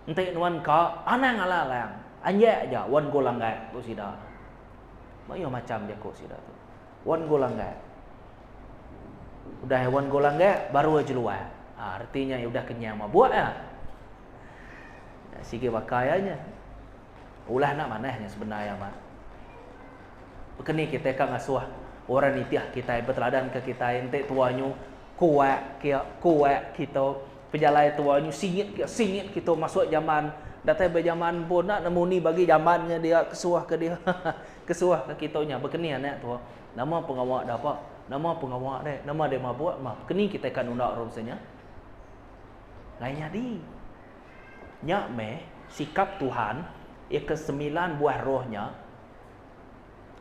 Speaker 1: Enti nuan ka anang alang-alang. Anjak aja wan go langgat ku sida. Mayuh macham jaku sida tu. Wan go langgat. Udah wan go langgat baru iya jeluak. Ha, reti nya iya udah kenyang mabuk iya. Sigi baka iya nya. Ulah enda manah nya sebenar iya amat. Baka ni kitai ka ngasuh orang nitih kitai beteladan ke kitai enti tua nyu kuak kia kuak kitu pejalai tua nyu singit kia singit kitu masuk jaman datai ba jaman pun enda nemu ni bagi jaman nya dia kesuah ke dia kesuah ke kitu nya baka ni anak tua nama pengawa da pa nama pengawa deh nama deh mabuk mah baka ni kitai ka nunda orang mesti nya ngai nyadi. Nya meh sikap Tuhan iya ke semilan buah roh nya.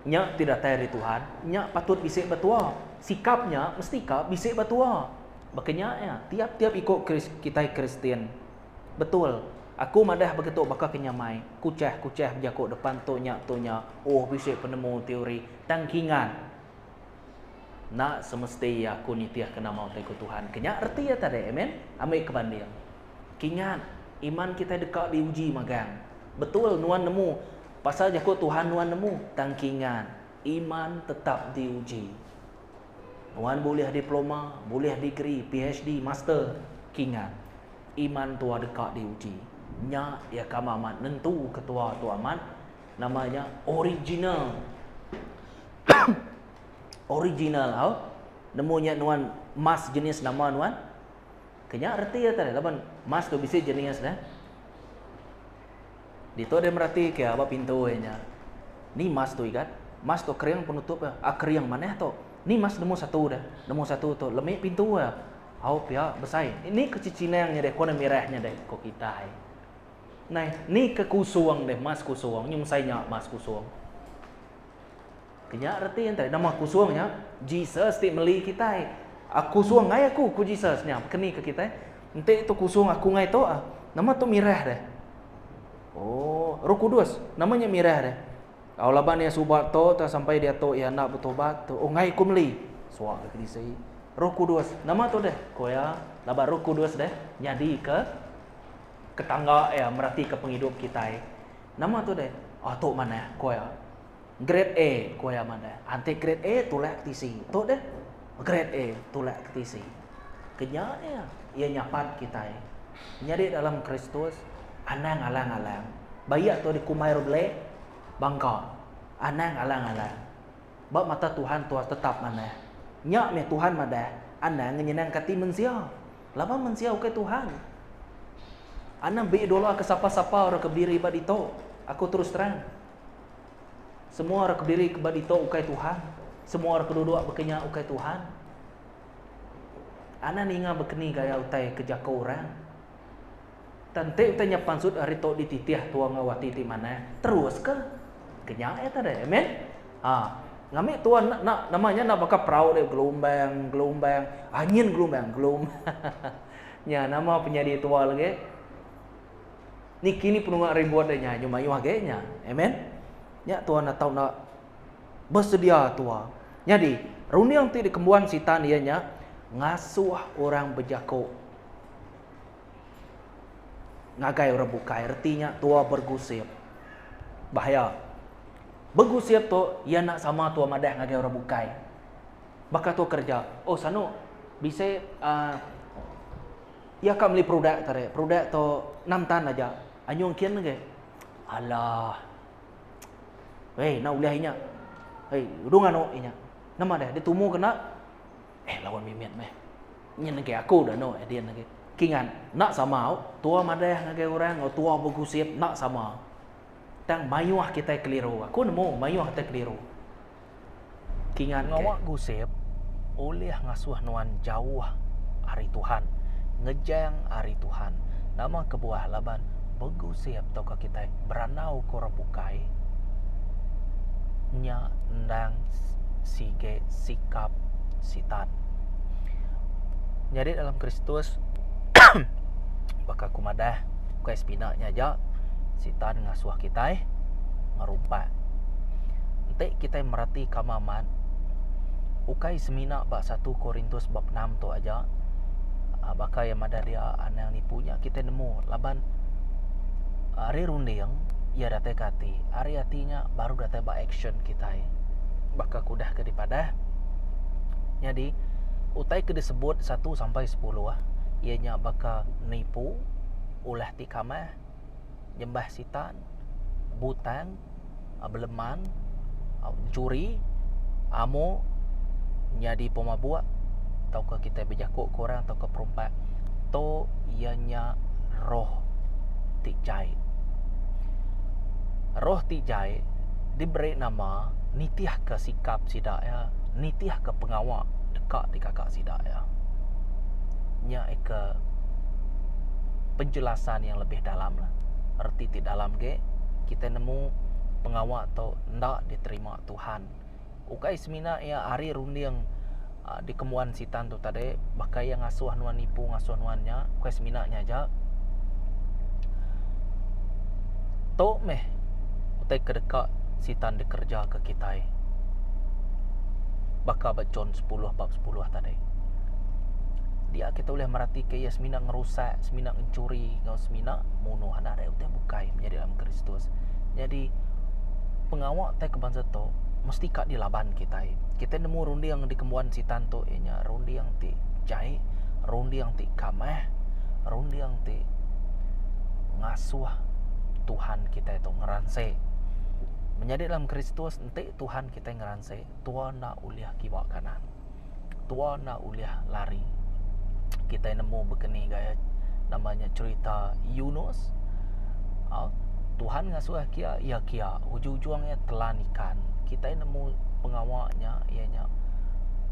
Speaker 1: Nya ti datai ari Tuhan, nya patut bisi ba tua. Sikap nya mesti ka bisi ba tua. Baka nya iya, tiap-tiap iku kitai Kristian. Betul. Aku madah baka tu baka ke nyamai, kuchah-kuchah bejaku depan tu nya tu nya, oh bisi penemu teori. Tang kingat, enda semesti iya aku nitihka nama utai ku Tuhan. Ke nya reti iya tadi, amen. Ambi ke banding. Kingat, iman kitai deka diuji magang. Betul nuan nemu. Pasal jaku Tuhan nuan nemu, tang kingat, iman tetap diuji. Nuan bulih diploma, bulih degree, PhD, master, kingat, iman tua deka diuji. Nya iya ke amat nentu ke tua tu amat nama nya original. original au. Nemu nya nuan emas jenis nama nuan? Ke nya reti iya tadi laban emas tu bisi jenis ne. Ditu deh merati ke aba pintu iya nya. Ni mas tu igat? Mas tu kering penutup iya. Ah kering manah tu. Ni mas nemu satu deh. Nemu satu tu lemi pintu iya. Au pia besai. Ni ke chinang nya deh ko ne mirah nya deh ko kitai. Nai ni ke kusung deh mas kusung nyu mesai nya mas kusung. Ke nya reti enti nama kusung nya Jesus ti meli kitai. Aku kusung ngai aku ku Jesus nya keni ke kitai. Enti tu kusung aku ngai tu ah nama tu mirah deh. Oh roh kudus nama nya mirah deh. Au laban iya suba tu tang sampai diatu iya enda betobat tu oh ngai ku meli suak ke kedisi. Roh kudus nama tu deh ku iya laban roh kudus deh nyadi ke ketangga iya merati ke pengidup kitai. Nama tu deh ah tu manah ku iya. Grade A ku iya madah. Enti grade A tulak ke tisi. Tu deh grade A tulak ke tisi. Kenya iya, iya nyapat kitai. Nyadi dalam Kristus anang alang-alang. Bayak tu dikumbai rebelek bangka. Anang alang-alang. Ba mata Tuhan tua tetap manah. Nya meh Tuhan madah anang ngenyenangka ati mensia. Laban mensia ukai Tuhan. Anang beidola ke sapa-sapa orang ke bediri ba ditu. Aku terus terang. Semua orang ke bediri ba ditu ukai Tuhan. Semua orang ke duduk baka nya ukai Tuhan. Anang ninga bekeni gaya utai ke jaku orang. Tang enti utai nya pansut ari tu dititih tua enggau ati ti manah, terus ke. Ke nya iya tadi. Amen. Ha. Ngambi tua enda enda nama nya enda baka perau deh gelumbang gelumbang angin gelumbang gelum. Nya nama penyadi tua lagi. Ni kini penunga ribut deh nya nyu mayuh agi nya. Amen. Nya tua enda tau enda besedia tua. Nyadi, runding ti dikembuan Sitan iya nya ngasuh orang bejaku ngagai orang bukai. Reti nya tua bergusip. Bahaya. Begusip tu iya enda sama tua madah ngagai orang bukai. Baka tua kereja, oh sanu bisi uhh iya ka meli produk tadi, produk tu enam tan aja. Anyung kin agi. Alah. Hei, enda ulih inya. Hei, udu nganu inya. Nama deh, ditumu kena. Eh, lawan mimit meh. Nyin agi aku dah anu din agi. Kingat, enda sama au. Tua madah ngagai orang enggau tua begusip enda sama. Tang mayuh kitai keliru. Aku nemu mayuh kitai keliru. Kingat pengawa gusip ulih ngasuh nuan jauh ari Tuhan, ngejang ari Tuhan. Nama kebuah laban begusip tauka kitai berandau ke orang bukai nya endang sige sikap sitan. Nyadi dalam Kristus baka ku madah ukai semina nya aja sitan ngasuh kitai ngerumpak. Enti kitai merati kama amat, ukai semina ba satu Korintus bab enam tu aja baka iya madah dia anang nipu nya kitai nemu laban ari runding iya datai ke ati, ari ati nya baru datai ba action kitai. Baka ke udah ke dipadah nyadi utai ke disebut satu sampai sepuluh iya nya baka nipu, ulah ti kamah, nyembah sitan, butang, beleman, enchuri, amu, nyadi pemabuk tauka kitai bejaku ke orang tauka perumpak tu iya nya roh ti jai. Roh ti jai diberi nama nitihka sikap sida iya, nitihka pengawa deka digaga sida iya. Nya ika penjelasan yang lebih dalam lah. Reti ti dalam ge kitai nemu pengawa tu enda diterima Tuhan. Ukai semina iya ari runding uhh dikembuan sitan tu tadi baka iya ngasuh nuan nipu ngasuh nuan nya ukai semina nya aja. Tu meh utai ke deka sitan dikereja ke kitai baka ba John sepuluh bab sepuluh tadi. Dia kita ulih meratika iya semina ngerusak, semina ngenchuri enggau semina munuh. Nadai utai bukai menyadi dalam Kristus. Nyadi. pengawa tai ke bansa tu mesti ka dilaban kitai. Kitai nemu runding dikembuan sitan tu iya nya runding ti jai, runding ti kamah, runding ti ngasuh Tuhan kitai tu ngeransi. Menyadi dalam Kristus enti Tuhan kitai ngeransi, tua enda ulih kiba kanan. Tua enda ulih lari. Kitai nemu bekeni gaya nama nya cherita Yunus. Au Tuhan ngasuh kia iya kia ujung-ujung iya telan ikan. Kitai nemu pengawa nya iya nya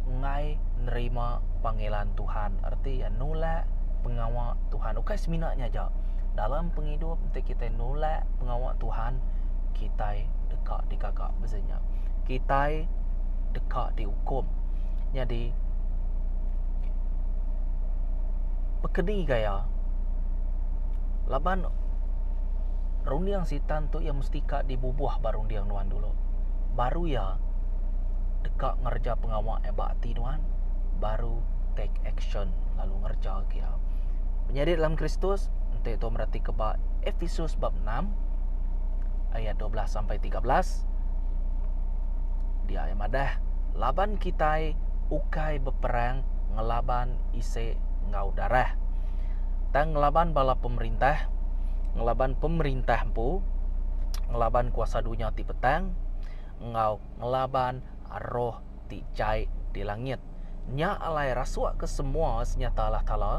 Speaker 1: enggai nerima panggilan Tuhan. Reti iya nulak pengawa Tuhan. Ukai semina nya aja. Dalam pengidup enti kitai nulak pengawa Tuhan kitai deka digaga bisi nya. Kitai deka diukum. Nyadi bekeni gaya laban runding sitan tu iya mesti ka dibubuh ba runding nuan dulu. Baru iya deka ngereja pengawa iya ba ati nuan baru take action lalu ngereja ke iya. Menyadi dalam Kristus enti tu mereti ke ba Efesus bab 6 ayat 12 sampai 13 Dia iya madah, laban kitai ukai beperang ngelaban isi enggau darah. Tang ngelaban bala pemerintah, ngelaban pemerintah empu, ngelaban kuasa dunya ti petang, enggau ngelaban roh ti jai di langit. Nya alai rasuk ke semua senyata Allah Taala,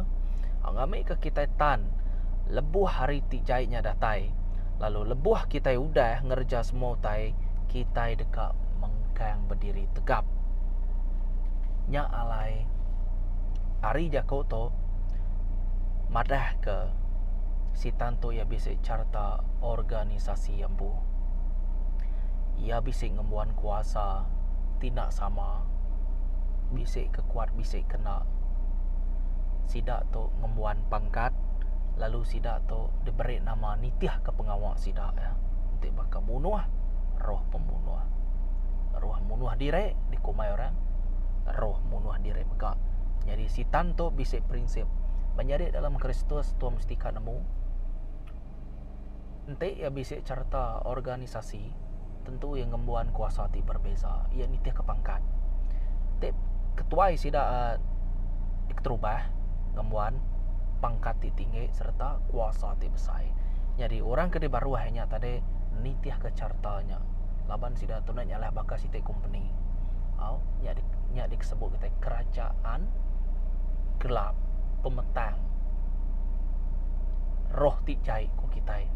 Speaker 1: ngambika kitai tan lebuh hari ti jai nya datai, lalu lebuh kitai udah ngereja semua utai, kitai deka mengkang bediri tegap. Nya alai ari jaku tu madahka Sitan tu iya bisi charta organisasi iya empu. Iya bisi ngembuan kuasa ti enda sama bisi ke kuat bisi ke enda. Sida tu ngembuan pangkat lalu sida tu diberi nama nitihka pengawa sida iya. Enti baka munuh, roh pembunuh. Roh munuh diri dikumbai orang roh munuh diri mega. Nyadi sitan tu bisi prinsip. Menyadi dalam Kristus tua mesti ka nemu enti iya bisi charta organisasi tentu iya ngembuan kuasa ti berbeza. Iya nitihka pangkat. Ti ketuai sida uhh keterubah ngembuan pangkat ti tinggi sereta kuasa ti besai. Nyadi orang ke dibaruh inya tadi nitihka charta nya laban sida tu enda nyalah baka siti kompeni. Au nya nya disebut kitai kerajaan gelap pemetang roh ti jai ku kitai.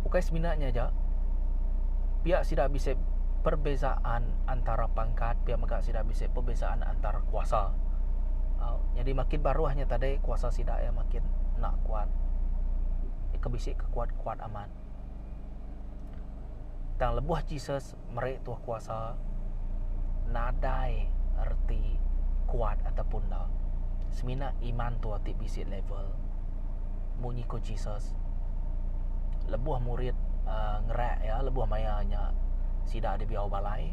Speaker 1: Ukai semina nya aja pia sida bisi perbezaan antara pangkat pia mega sida bisi perbezaan antara kuasa. Au nyadi makin baruh nya tadi kuasa sida iya makin enda kuat. Ke bisi ke kuat-kuat amat. Tang lebuh Jesus meri tuah kuasa nadai reti kuat ataupun enda. Semina iman tuah ti bisi level. Munyi ku Jesus lebuh murid uhh ngerak iya lebuh maya nya sida dibiau balai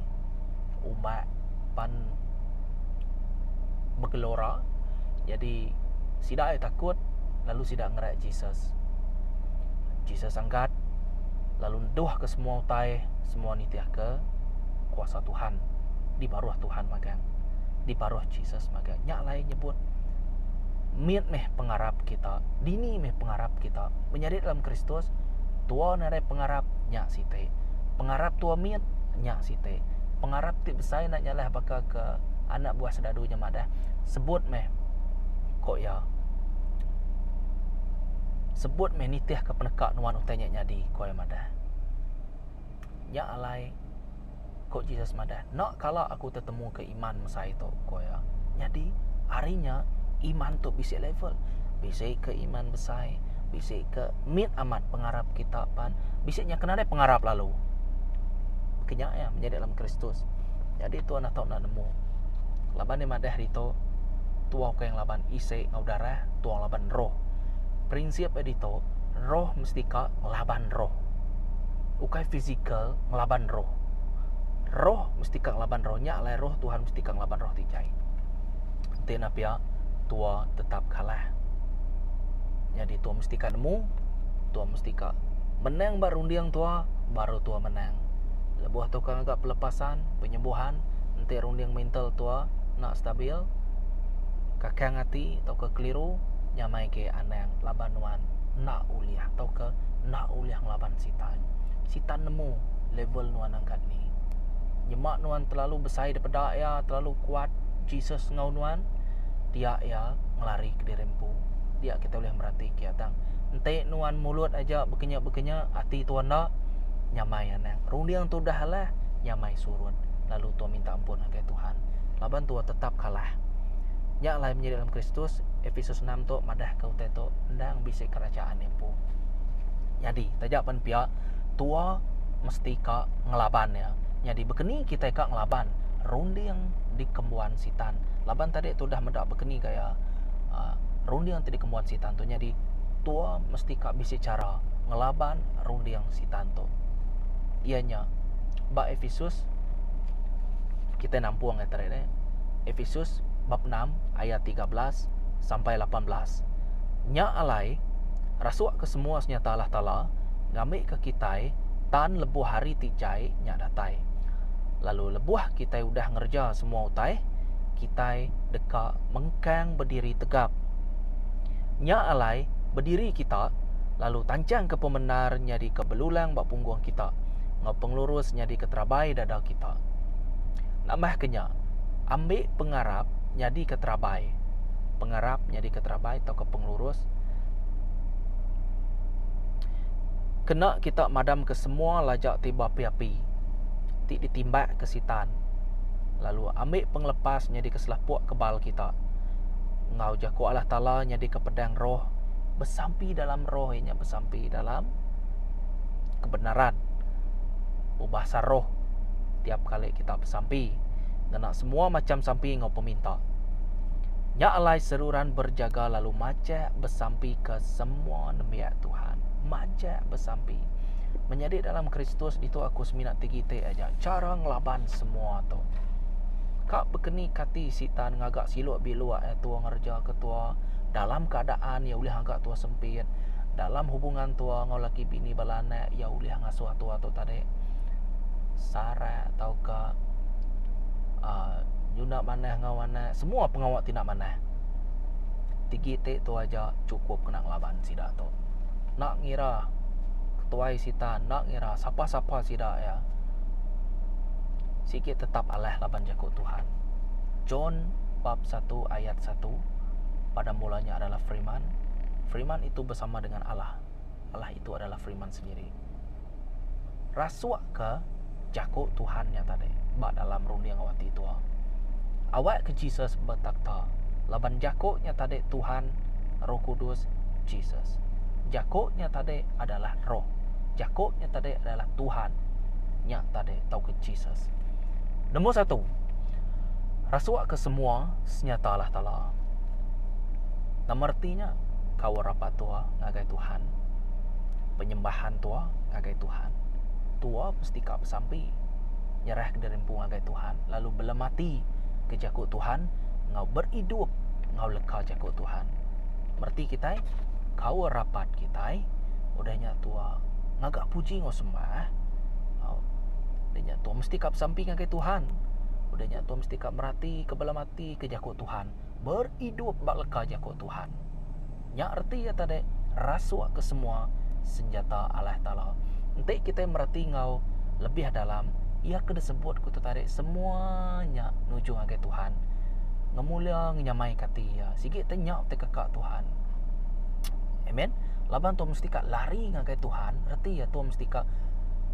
Speaker 1: umbak pan begelora jadi sida iya takut lalu sida ngerak Jesus. Jesus angkat lalu neduhka semua utai semua nitihka kuasa Tuhan di baruh Tuhan magang di baruh Jesus magang. Nya alai nyebut mit meh pengarap kita dini meh pengarap kita menyadi dalam Kristus tua nadai pengarap nya siti pengarap tua mit nya siti pengarap ti besai enda nyalah baka ke anak buah sedadu nya madah sebut meh ko iya sebut meh nitihka peneka nuan utai nya nyadi ko iya madah. Nya alai ko Jesus madah enda kala aku tetemu ke iman mesai tu ko iya. Nyadi ari nya iman tu bisi level. Bisi ke iman besai, bisi ke mit amat pengarap kita pan bisi nya ke nadai pengarap lalu. Ke nya iya menyadi dalam Kristus. Nyadi tuan enda tau enda nemu. Laban iya madah ditu tuau ke ngelaban isi enggau darah tuau ngelaban roh. Prinsip iya ditu roh mesti ka ngelaban roh. Ukai fizikal ngelaban roh. Roh mesti ka ngelaban roh. Nya alai roh Tuhan mesti ka ngelaban roh ti jai. Enti enda pia, tua tetap kalah. Nyadi tua mesti ka nemu, tua mesti ka menang ba runding tua, Baru tua menang. Lebuh tu ka ngaga pelepasan, penyembuhan, enti runding mental tua enda stabil, kakang ati tauka keliru, nyamai ke anang laban nuan enda ulih tauka enda ulih ngelaban sitan. Sitan nemu level nuan angkat ni. Nyema nuan terlalu besai dipeda iya, terlalu kuat Jesus enggau nuan, dia iya ngelari kediri empu. Dia kitai ulih merati ke iya tang enti nuan mulut aja bekenya-bekenya ati tuan enda nyamai anang. Runding tu udah alah nyamai surut lalu tua minta ampun ngagai Tuhan laban tua tetap kalah. Nya alai menyadi dalam Kristus Efesus 6 tu madah ke utai tu endang bisi kerajaan iya empu. Nyadi taja pen pia tua mesti ka ngelaban iya. Nyadi bekeni kitai ka ngelaban runding dikembuan sitan. Laban tadi tu udah meda bekeni gaya uhh runding ti dikembuan sitan tu nyadi tua mesti ka bisi chara ngelaban runding sitan tu. Iya nya ba Efesus kitai nampung iya tadi deh. Efesus bab 6 ayat 13 sampai 18. Nya alai rasuk ke semua senyata Allah Taala ngambika kitai tan lebuh hari ti jai nya datai. Lalu lebuh kitai udah ngereja semua utai, kitai deka mengkang bediri tegap. Nya alai bediri kita lalu tanchangka pemendar nyadika belulang ba punggung kita enggau pengelurus nyadika terabai dada kita. Nambahka nya, ambi pengarap nyadika terabai. Pengarap nyadika terabai tauka pengelurus kena kita madamka semua laja ti beapi-api ti ditimbakka Sitan lalu ambi pengelepas nyadika selapuk kebal kita enggau jaku Allah Taala nyadika pedang roh besampi dalam roh iya nya besampi dalam kebenaran bebahasa roh tiap kali kita besampi ngena semua macam sampi enggau peminta. Nya alai seruran berjaga lalu majak besampi ke semua nembiak Tuhan. Majak besampi. Menyadi dalam Kristus ditu aku semina tigi ti aja cara ngelaban semua tu. Ka bekeni kati sitan ngaga siluk biluk iya tua ngereja ke tua dalam keadaan iya ulih ngaga tua sempit dalam hubungan tua enggau laki bini bala anak iya ulih ngasuh tua tu tadi sarak tauka uhh nyunda manah enggau anak semua pengawa ti enda manah. Tigi ti tu aja chukup kena ngelaban sida tu. Enda ngira ketuai sitan enda ngira sapa-sapa sida iya sigi tetap alah laban jaku Tuhan. John bab satu ayat satu pada mulanya adalah firman, firman itu bersama dengan Allah. Allah itu adalah firman sendiri. Rasuk ke jaku Tuhan nya tadi ba dalam runding enggau ati tua. Awak ke Jesus betakhta laban jaku nya tadi Tuhan, Roh Kudus, Jesus. Jaku nya tadi adalah Roh. Jaku nya tadi adalah Tuhan nya tadi tauka Jesus. Nombor satu, rasuk ke semua senyata Allah Taala. Nama reti nya? Kaul rapat tua ngagai Tuhan. Penyembahan tua ngagai Tuhan. Tua mesti ka besampi nyerah ke diri empu ngagai Tuhan lalu belemati ke jaku Tuhan enggau beridup enggau leka jaku Tuhan. Mereti kitai kaul rapat kitai udah nya tua ngaga puji enggau sembah. Udah nya tua mesti ka besampi ngagai Tuhan. Udah nya tua mesti ka merati ke belemati ke jaku Tuhan. Beridup ba leka jaku Tuhan. Nya reti iya tadi rasuk ke semua senjata Allah Taala. Enti kitai mereti enggau lebih dalam, iya ke disebut ku tu tadi semua nya nuju ngagai Tuhan. Ngemulia ngenyamai ke ati iya. Sigi te nya ti keka Tuhan. Amen. Laban tu mesti ka lari ngagai Tuhan, reti iya tu mesti ka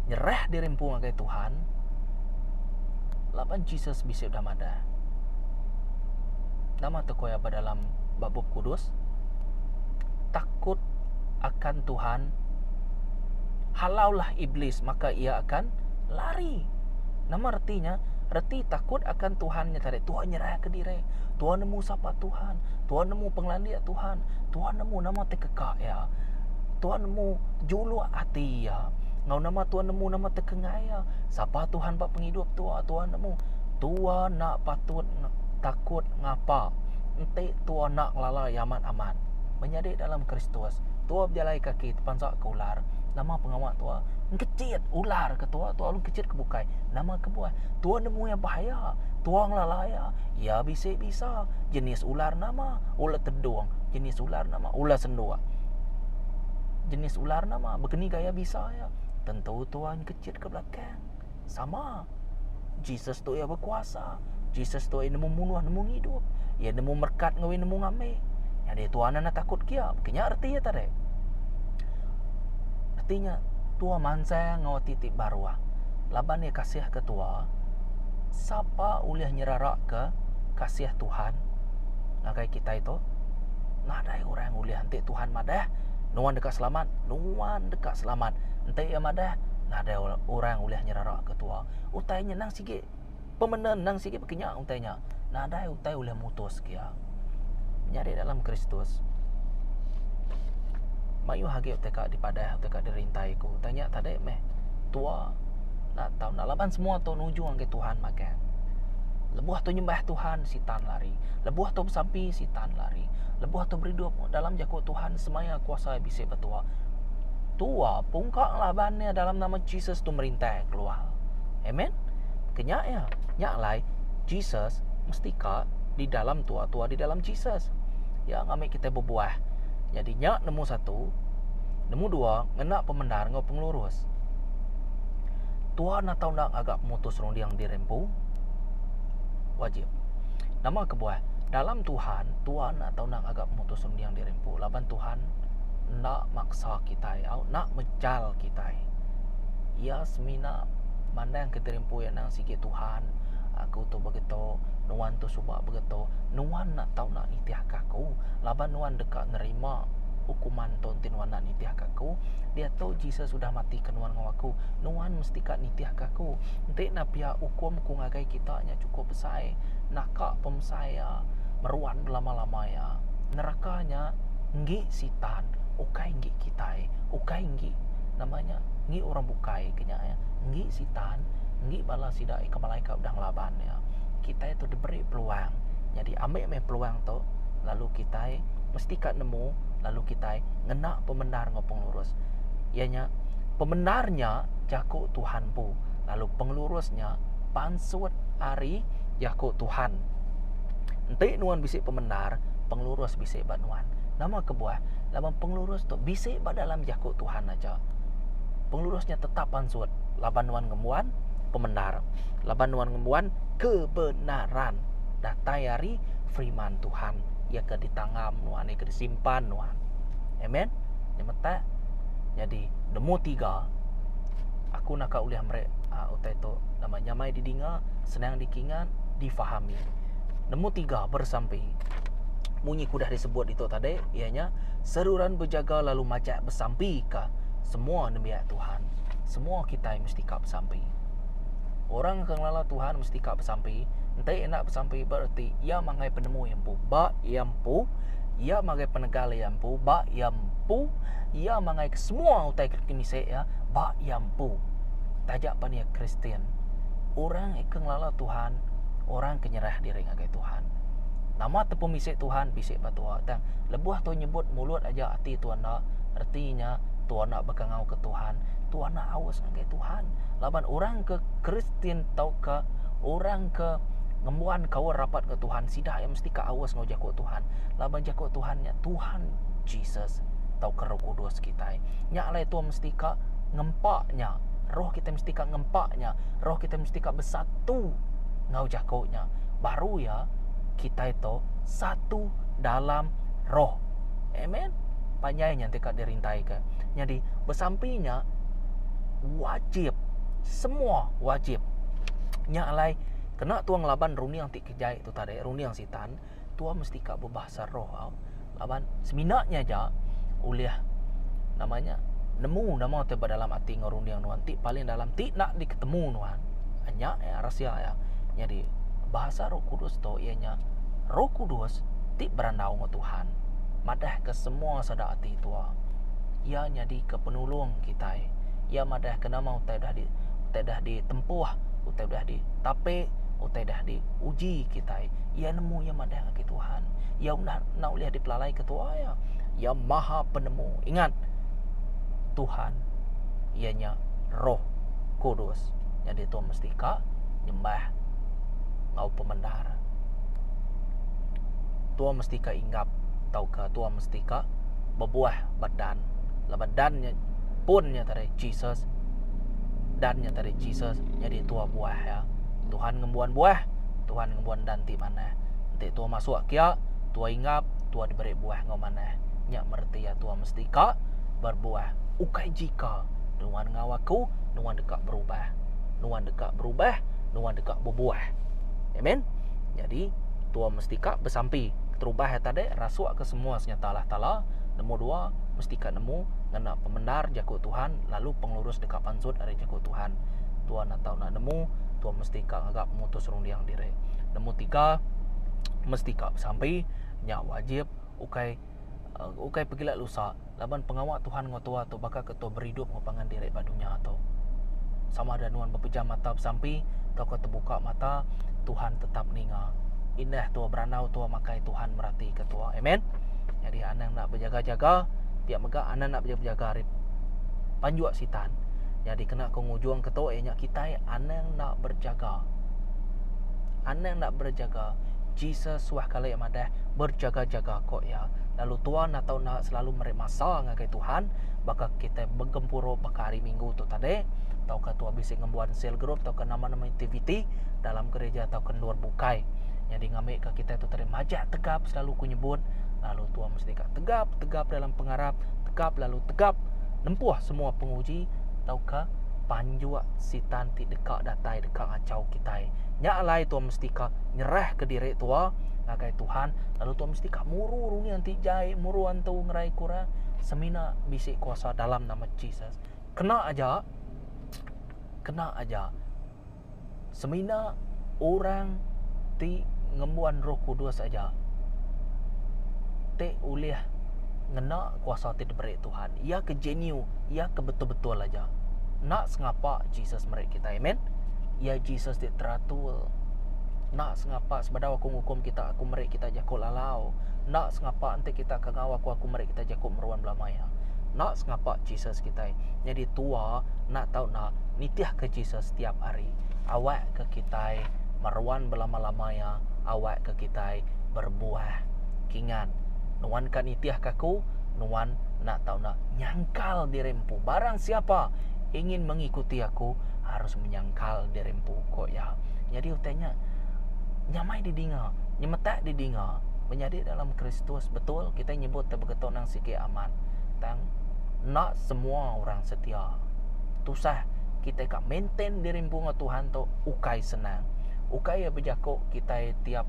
Speaker 1: nyerah diri empu ngagai Tuhan. Laban Jesus bisi udah madah. Nama tu ko iya ba dalam ba Bup Kudus? Takut akan Tuhan, halaulah iblis maka ia akan lari. Nama reti nya? Reti takut akan Tuhan nya tadi Tuhan nyerah ke diri. Tuhan nemu sapa Tuhan, Tuhan nemu pengelandik Tuhan, Tuhan nemu nama ti keka iya. Tuhan nemu juluk ati iya. Enggau nama Tuhan nemu nama ti kengai iya. Sapa Tuhan ba pengidup tua, Tuhan nemu. Tua enda patut takut ngapa enti tua enda ngelala iya amat-amat. Menyadi dalam Kristus, tua bejalai kaki tepansa ke ular. Nama pengawa tua? Engkechit ular ke tua, tua lalu engkechit ke bukai. Nama kebuah? Tua nemu iya bahaya. Tua ngelala iya. Iya bisi bisa. Jenis ular nama? Ular tedung. Jenis ular nama? Ular senduk. Jenis ular nama? Bekeni gaya bisa iya? Tentu tua engkechit ke belakang. Sama. Jesus tu iya bekuasa. Jesus tu iya nemu munuh, nemu ngidup. Iya nemu merekat enggau iya nemu ngambi. Nyadi tua enda takut kia. Kenya reti iya tadi. Reti nya tua mansang enggau ati ti baruh. Laban iya kasih ke tua, sapa ulih nyeraraka kasih Tuhan ngagai kitai tu? Nadai orang ulih enti Tuhan madah nuan deka selamat, nuan deka selamat. Enti iya madah nadai orang ulih nyeraraka tua. Utai nya nang sigi permanent, nang sigi bekenya utai nya. Nadai utai ulih mutus ke iya. Menyadi dalam Kristus mayuh agi utai ka dipadah utai ka dirintai ku. Utai nya tadi meh tua enda tau enda laban semua tu nuju ngagai Tuhan magang. Lebuh tu nyembah Tuhan sitan lari. Lebuh tu besampi sitan lari. Lebuh tu beridup dalam jaku Tuhan semaya kuasa bisi ba tua. Tua pungka laban iya dalam nama Jesus tu merintah keluar. Amen. Kenya iya. Nya alai Jesus mesti ka di dalam tua, tua di dalam Jesus. Ya ngambi kitai bebuah. Nyadi nya nemu satu, nemu dua ngena pemendar enggau pengelurus. Tua enda tau enda ngaga pemutus runding diri empu. Wajib. Nama kebuah? Dalam Tuhan, tua enda tau enda ngaga pemutus runding diri empu laban Tuhan enda maksa kitai au enda mejal kitai. Iya semina mandangka diri empu iya nang sigi Tuhan, aku tu begitu, nuan tu suba begitu, nuan enda tau enda nitihka aku laban nuan deka nerima hukuman tu enti nuan enda nitihka aku. Diatu Jesus udah mati ke nuan enggau aku, nuan mesti ka nitihka aku. Enti enda pia ukum ku ngagai kita nya chukup besai, naka pemesai iya meruan belama-lama iya. Neraka nya enggi sitan ukai enggi kitai ukai enggi nama nya enggi orang bukai ke nya iya enggi sitan enggi bala sida ika malaikat udah ngelaban iya. Kitai tu diberi peluang nyadi ambi meh peluang tu lalu kitai mesti ka nemu lalu kitai ngena pemendar enggau pengelurus. Iya nya pemendar nya jaku Tuhan empu lalu pengelurus nya pansut ari jaku Tuhan. Enti nuan bisi pemendar, pengelurus bisi ba nuan. Nama kebuah? Laban pengelurus tu bisi ba dalam jaku Tuhan aja. Pengelurus nya tetap pansut laban nuan ngembuan pemendar. Laban nuan ngembuan kebenaran datai ari firman Tuhan iya ke ditanggam nuan, iya ke disimpan nuan. Amen. Nyemetak nyadi nemu tiga aku naka ulih meri uh, utai tu nama nyamai didinga, senang dikingat, difahami. Nemu tiga bersampi. Munyi ku udah disebut ditu tadi iya nya seruran bejaga lalu majak besampi ka semua nembiak Tuhan. Semua kitai mesti ka besampi. Orang ke ngelala Tuhan mesti ka besampi. Enti enda besampi bereti iya manggai penemu iya empu ba iya empu, iya manggai penegal iya empu ba iya empu, iya manggai ke semua utai ke dikemisi iya ba iya empu. Taja pan iya Kristian. Orang ke ngelala Tuhan, orang ke nyerah diri ngagai Tuhan. Nama te pemisi Tuhan bisi ba tua tang lebuh tua nyebut mulut aja ati tua enda reti nya tua enda bekangau ke Tuhan, tua enda aus ngagai Tuhan. Laban orang ke Kristian tauka orang ke ngembuan kaul rapat enggau Tuhan sida iya mesti ka aus enggau jaku Tuhan. Laban jaku Tuhan nya Tuhan Jesus tauka Roh Kudus kitai. Nya alai tua mesti ka ngempa nya. Roh kitai mesti ka ngempa nya. Roh kitai mesti ka besatu enggau jaku nya. Baru iya kitai tu satu dalam roh. Amen. Panjai nya enti ka dirintaika. Nyadi besampi nya wajib. Semua wajib. Nya alai kena tua ngelaban runding ti kejai tu tadi, runding sitan, tua mesti ka bebahasa roh au. Laban semina nya aja ulih nama nya nemu nama ti ba dalam ati enggau runding nuan ti paling dalam ti enda diketemu nuan. Nya iya rahsia iya. Nyadi bahasa Roh Kudus tu iya nya Roh Kudus ti berandau enggau Tuhan madahka semua sada ati tua. Iya nyadika penulung kitai. Iya madahka nama utai udah di utai udah ditempuh, utai udah ditapi, utai udah diuji kitai. Iya nemu iya madah ngagai Tuhan. Iya udah enda ulih dipelalaika tua iya. Iya maha penemu. Ingat, Tuhan. Iya nya Roh Kudus. Nyadi tua mesti ka nyembah enggau pemendar. Tua mesti ka inggap tauka tua mesti ka bebuah ba dan. Laban dan nya pun nya tadi Jesus. Dan nya tadi Jesus nyadi tua buah iya. Tuhan ngembuan buah, Tuhan ngembuan dan ti manah. Enti tua masuk kia, tua inggap, tua diberi buah enggau manah. Nya mereti iya tua mesti ka berbuah. Ukai jika nuan enggau aku, nuan deka berubah. Nuan deka berubah, nuan deka bebuah. Amen. Nyadi, tua mesti ka besampi. Keterubah iya tadi, rasuk ke semua senyata Allah Taala. Nombor dua, mesti ka nemu ngena pemendar jaku Tuhan lalu pengelurus deka pansut ari jaku Tuhan. Tua enda tau enda nemu, tua mesti ka ngaga pemutus runding diri. Nombor tiga, mesti ka besampi, nya wajib ukai ukai pegila lusa laban pengawa Tuhan enggau tua tu baka ke tua beridup enggau pangan diri ba dunya tu. Sama ada nuan bepejam mata besampi tauka tebuka mata, Tuhan tetap ninga. Indah tua berandau tua makai Tuhan meratika tua. Amen. Nyadi anang enda bejaga-jaga, pia mega anang enda bejaga-jaga ari panjuk sitan. Nyadi kena ke ngujung ke tu iya nya kitai anang enda berjaga. Anang enda berjaga. Jesus suah kali madah berjaga-jaga ko iya. Lalu tua enda tau enda selalu meri masa ngagai Tuhan baka kitai begempuru baka hari minggu tu tadi tauka tua bisi ngembuan cell group tauka nama-nama aktiviti dalam gereja tauka endur bukai. Nyadi ngambika kitai tu tadi majak tegap selalu ku nyebut lalu tua mesti ka tegap tegap dalam pengarap, tegap lalu tegap nempuh semua penguji tauka panjuk sitan ti deka datai deka ngachau kitai. Nya alai tua mesti ka nyerahka diri tua ngagai Tuhan lalu tua mesti ka muru runding ti jai, muru antu ngerai ku orang semina bisi kuasa dalam nama Jesus. Kena aja kena aja semina orang ti ngembuan Roh Kudus aja ti ulih ngena kuasa ti diberi Tuhan. Iya ke genuine, iya ke betul-betul aja. Enda sengapa Jesus meri kitai. Amen. Iya Jesus ti teratur. Enda sengapa sebedau aku ngukum kita aku meri kita jaku lalau. Enda sengapa enti kita ke enggau aku aku meri kita jaku meruan belama iya. Enda sengapa Jesus kitai. Nyadi tua enda tau enda nitihka Jesus tiap hari. Awakka kitai meruan belama-lama iya, awakka kitai berbuah. Kingat, nuan ka nitihka aku, nuan enda tau enda nyangkal diri empu. Barang siapa ingin mengikuti aku harus menyangkal diri empu, ku iya. Nyadi utai nya nyamai didinga, nyemetak didinga. Menyadi dalam Kristus betul kitai nyebut te begetu nang sigi amat. Tang enda semua orang setia. Tusah kitai ka maintain diri empu enggau Tuhan tu ukai senang. Ukai iya bejaku kitai tiap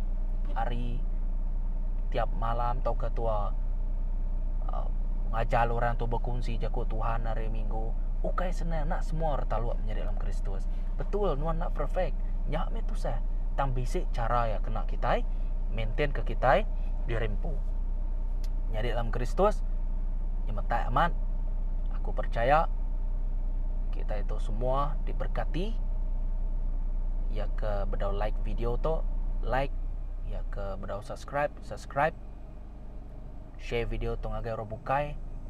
Speaker 1: hari tiap malam tauka tua uh, ngajar orang tu bekunsi jaku Tuhan hari minggu. Ukai senang nak semua orang taluk menyadi dalam Kristus. Betul nuan nak perfect. Nya meh tusah. Tang bisi cara ya kena kitai maintain ke kitai diri empu. Nyadi dalam Kristus nyemetak amat aku percaya kita itu semua diberkati ya ke bedau like video tu like ya ke bedau subscribe subscribe share video tu ngagai orang bukai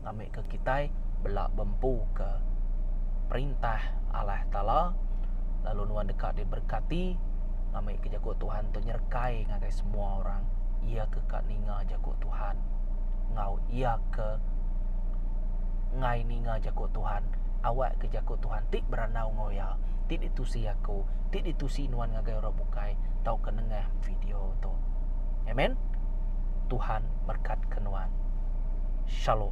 Speaker 1: ngambi ke kitai bela bempu ke perintah Allah Taala lalu nuan deka diberkati ngambi ke jaku Tuhan tu nyerekai ngagai semua orang iya ke ka ninga jaku Tuhan enggau iya ke ngai ninga jaku Tuhan awak ke jaku Tuhan ti berandau enggau iya ti ditusi aku ti ditusi nuan ngagai orang bukai tauka nengah video tu. Amen. Tuhan merkat ke nuan. Shalom.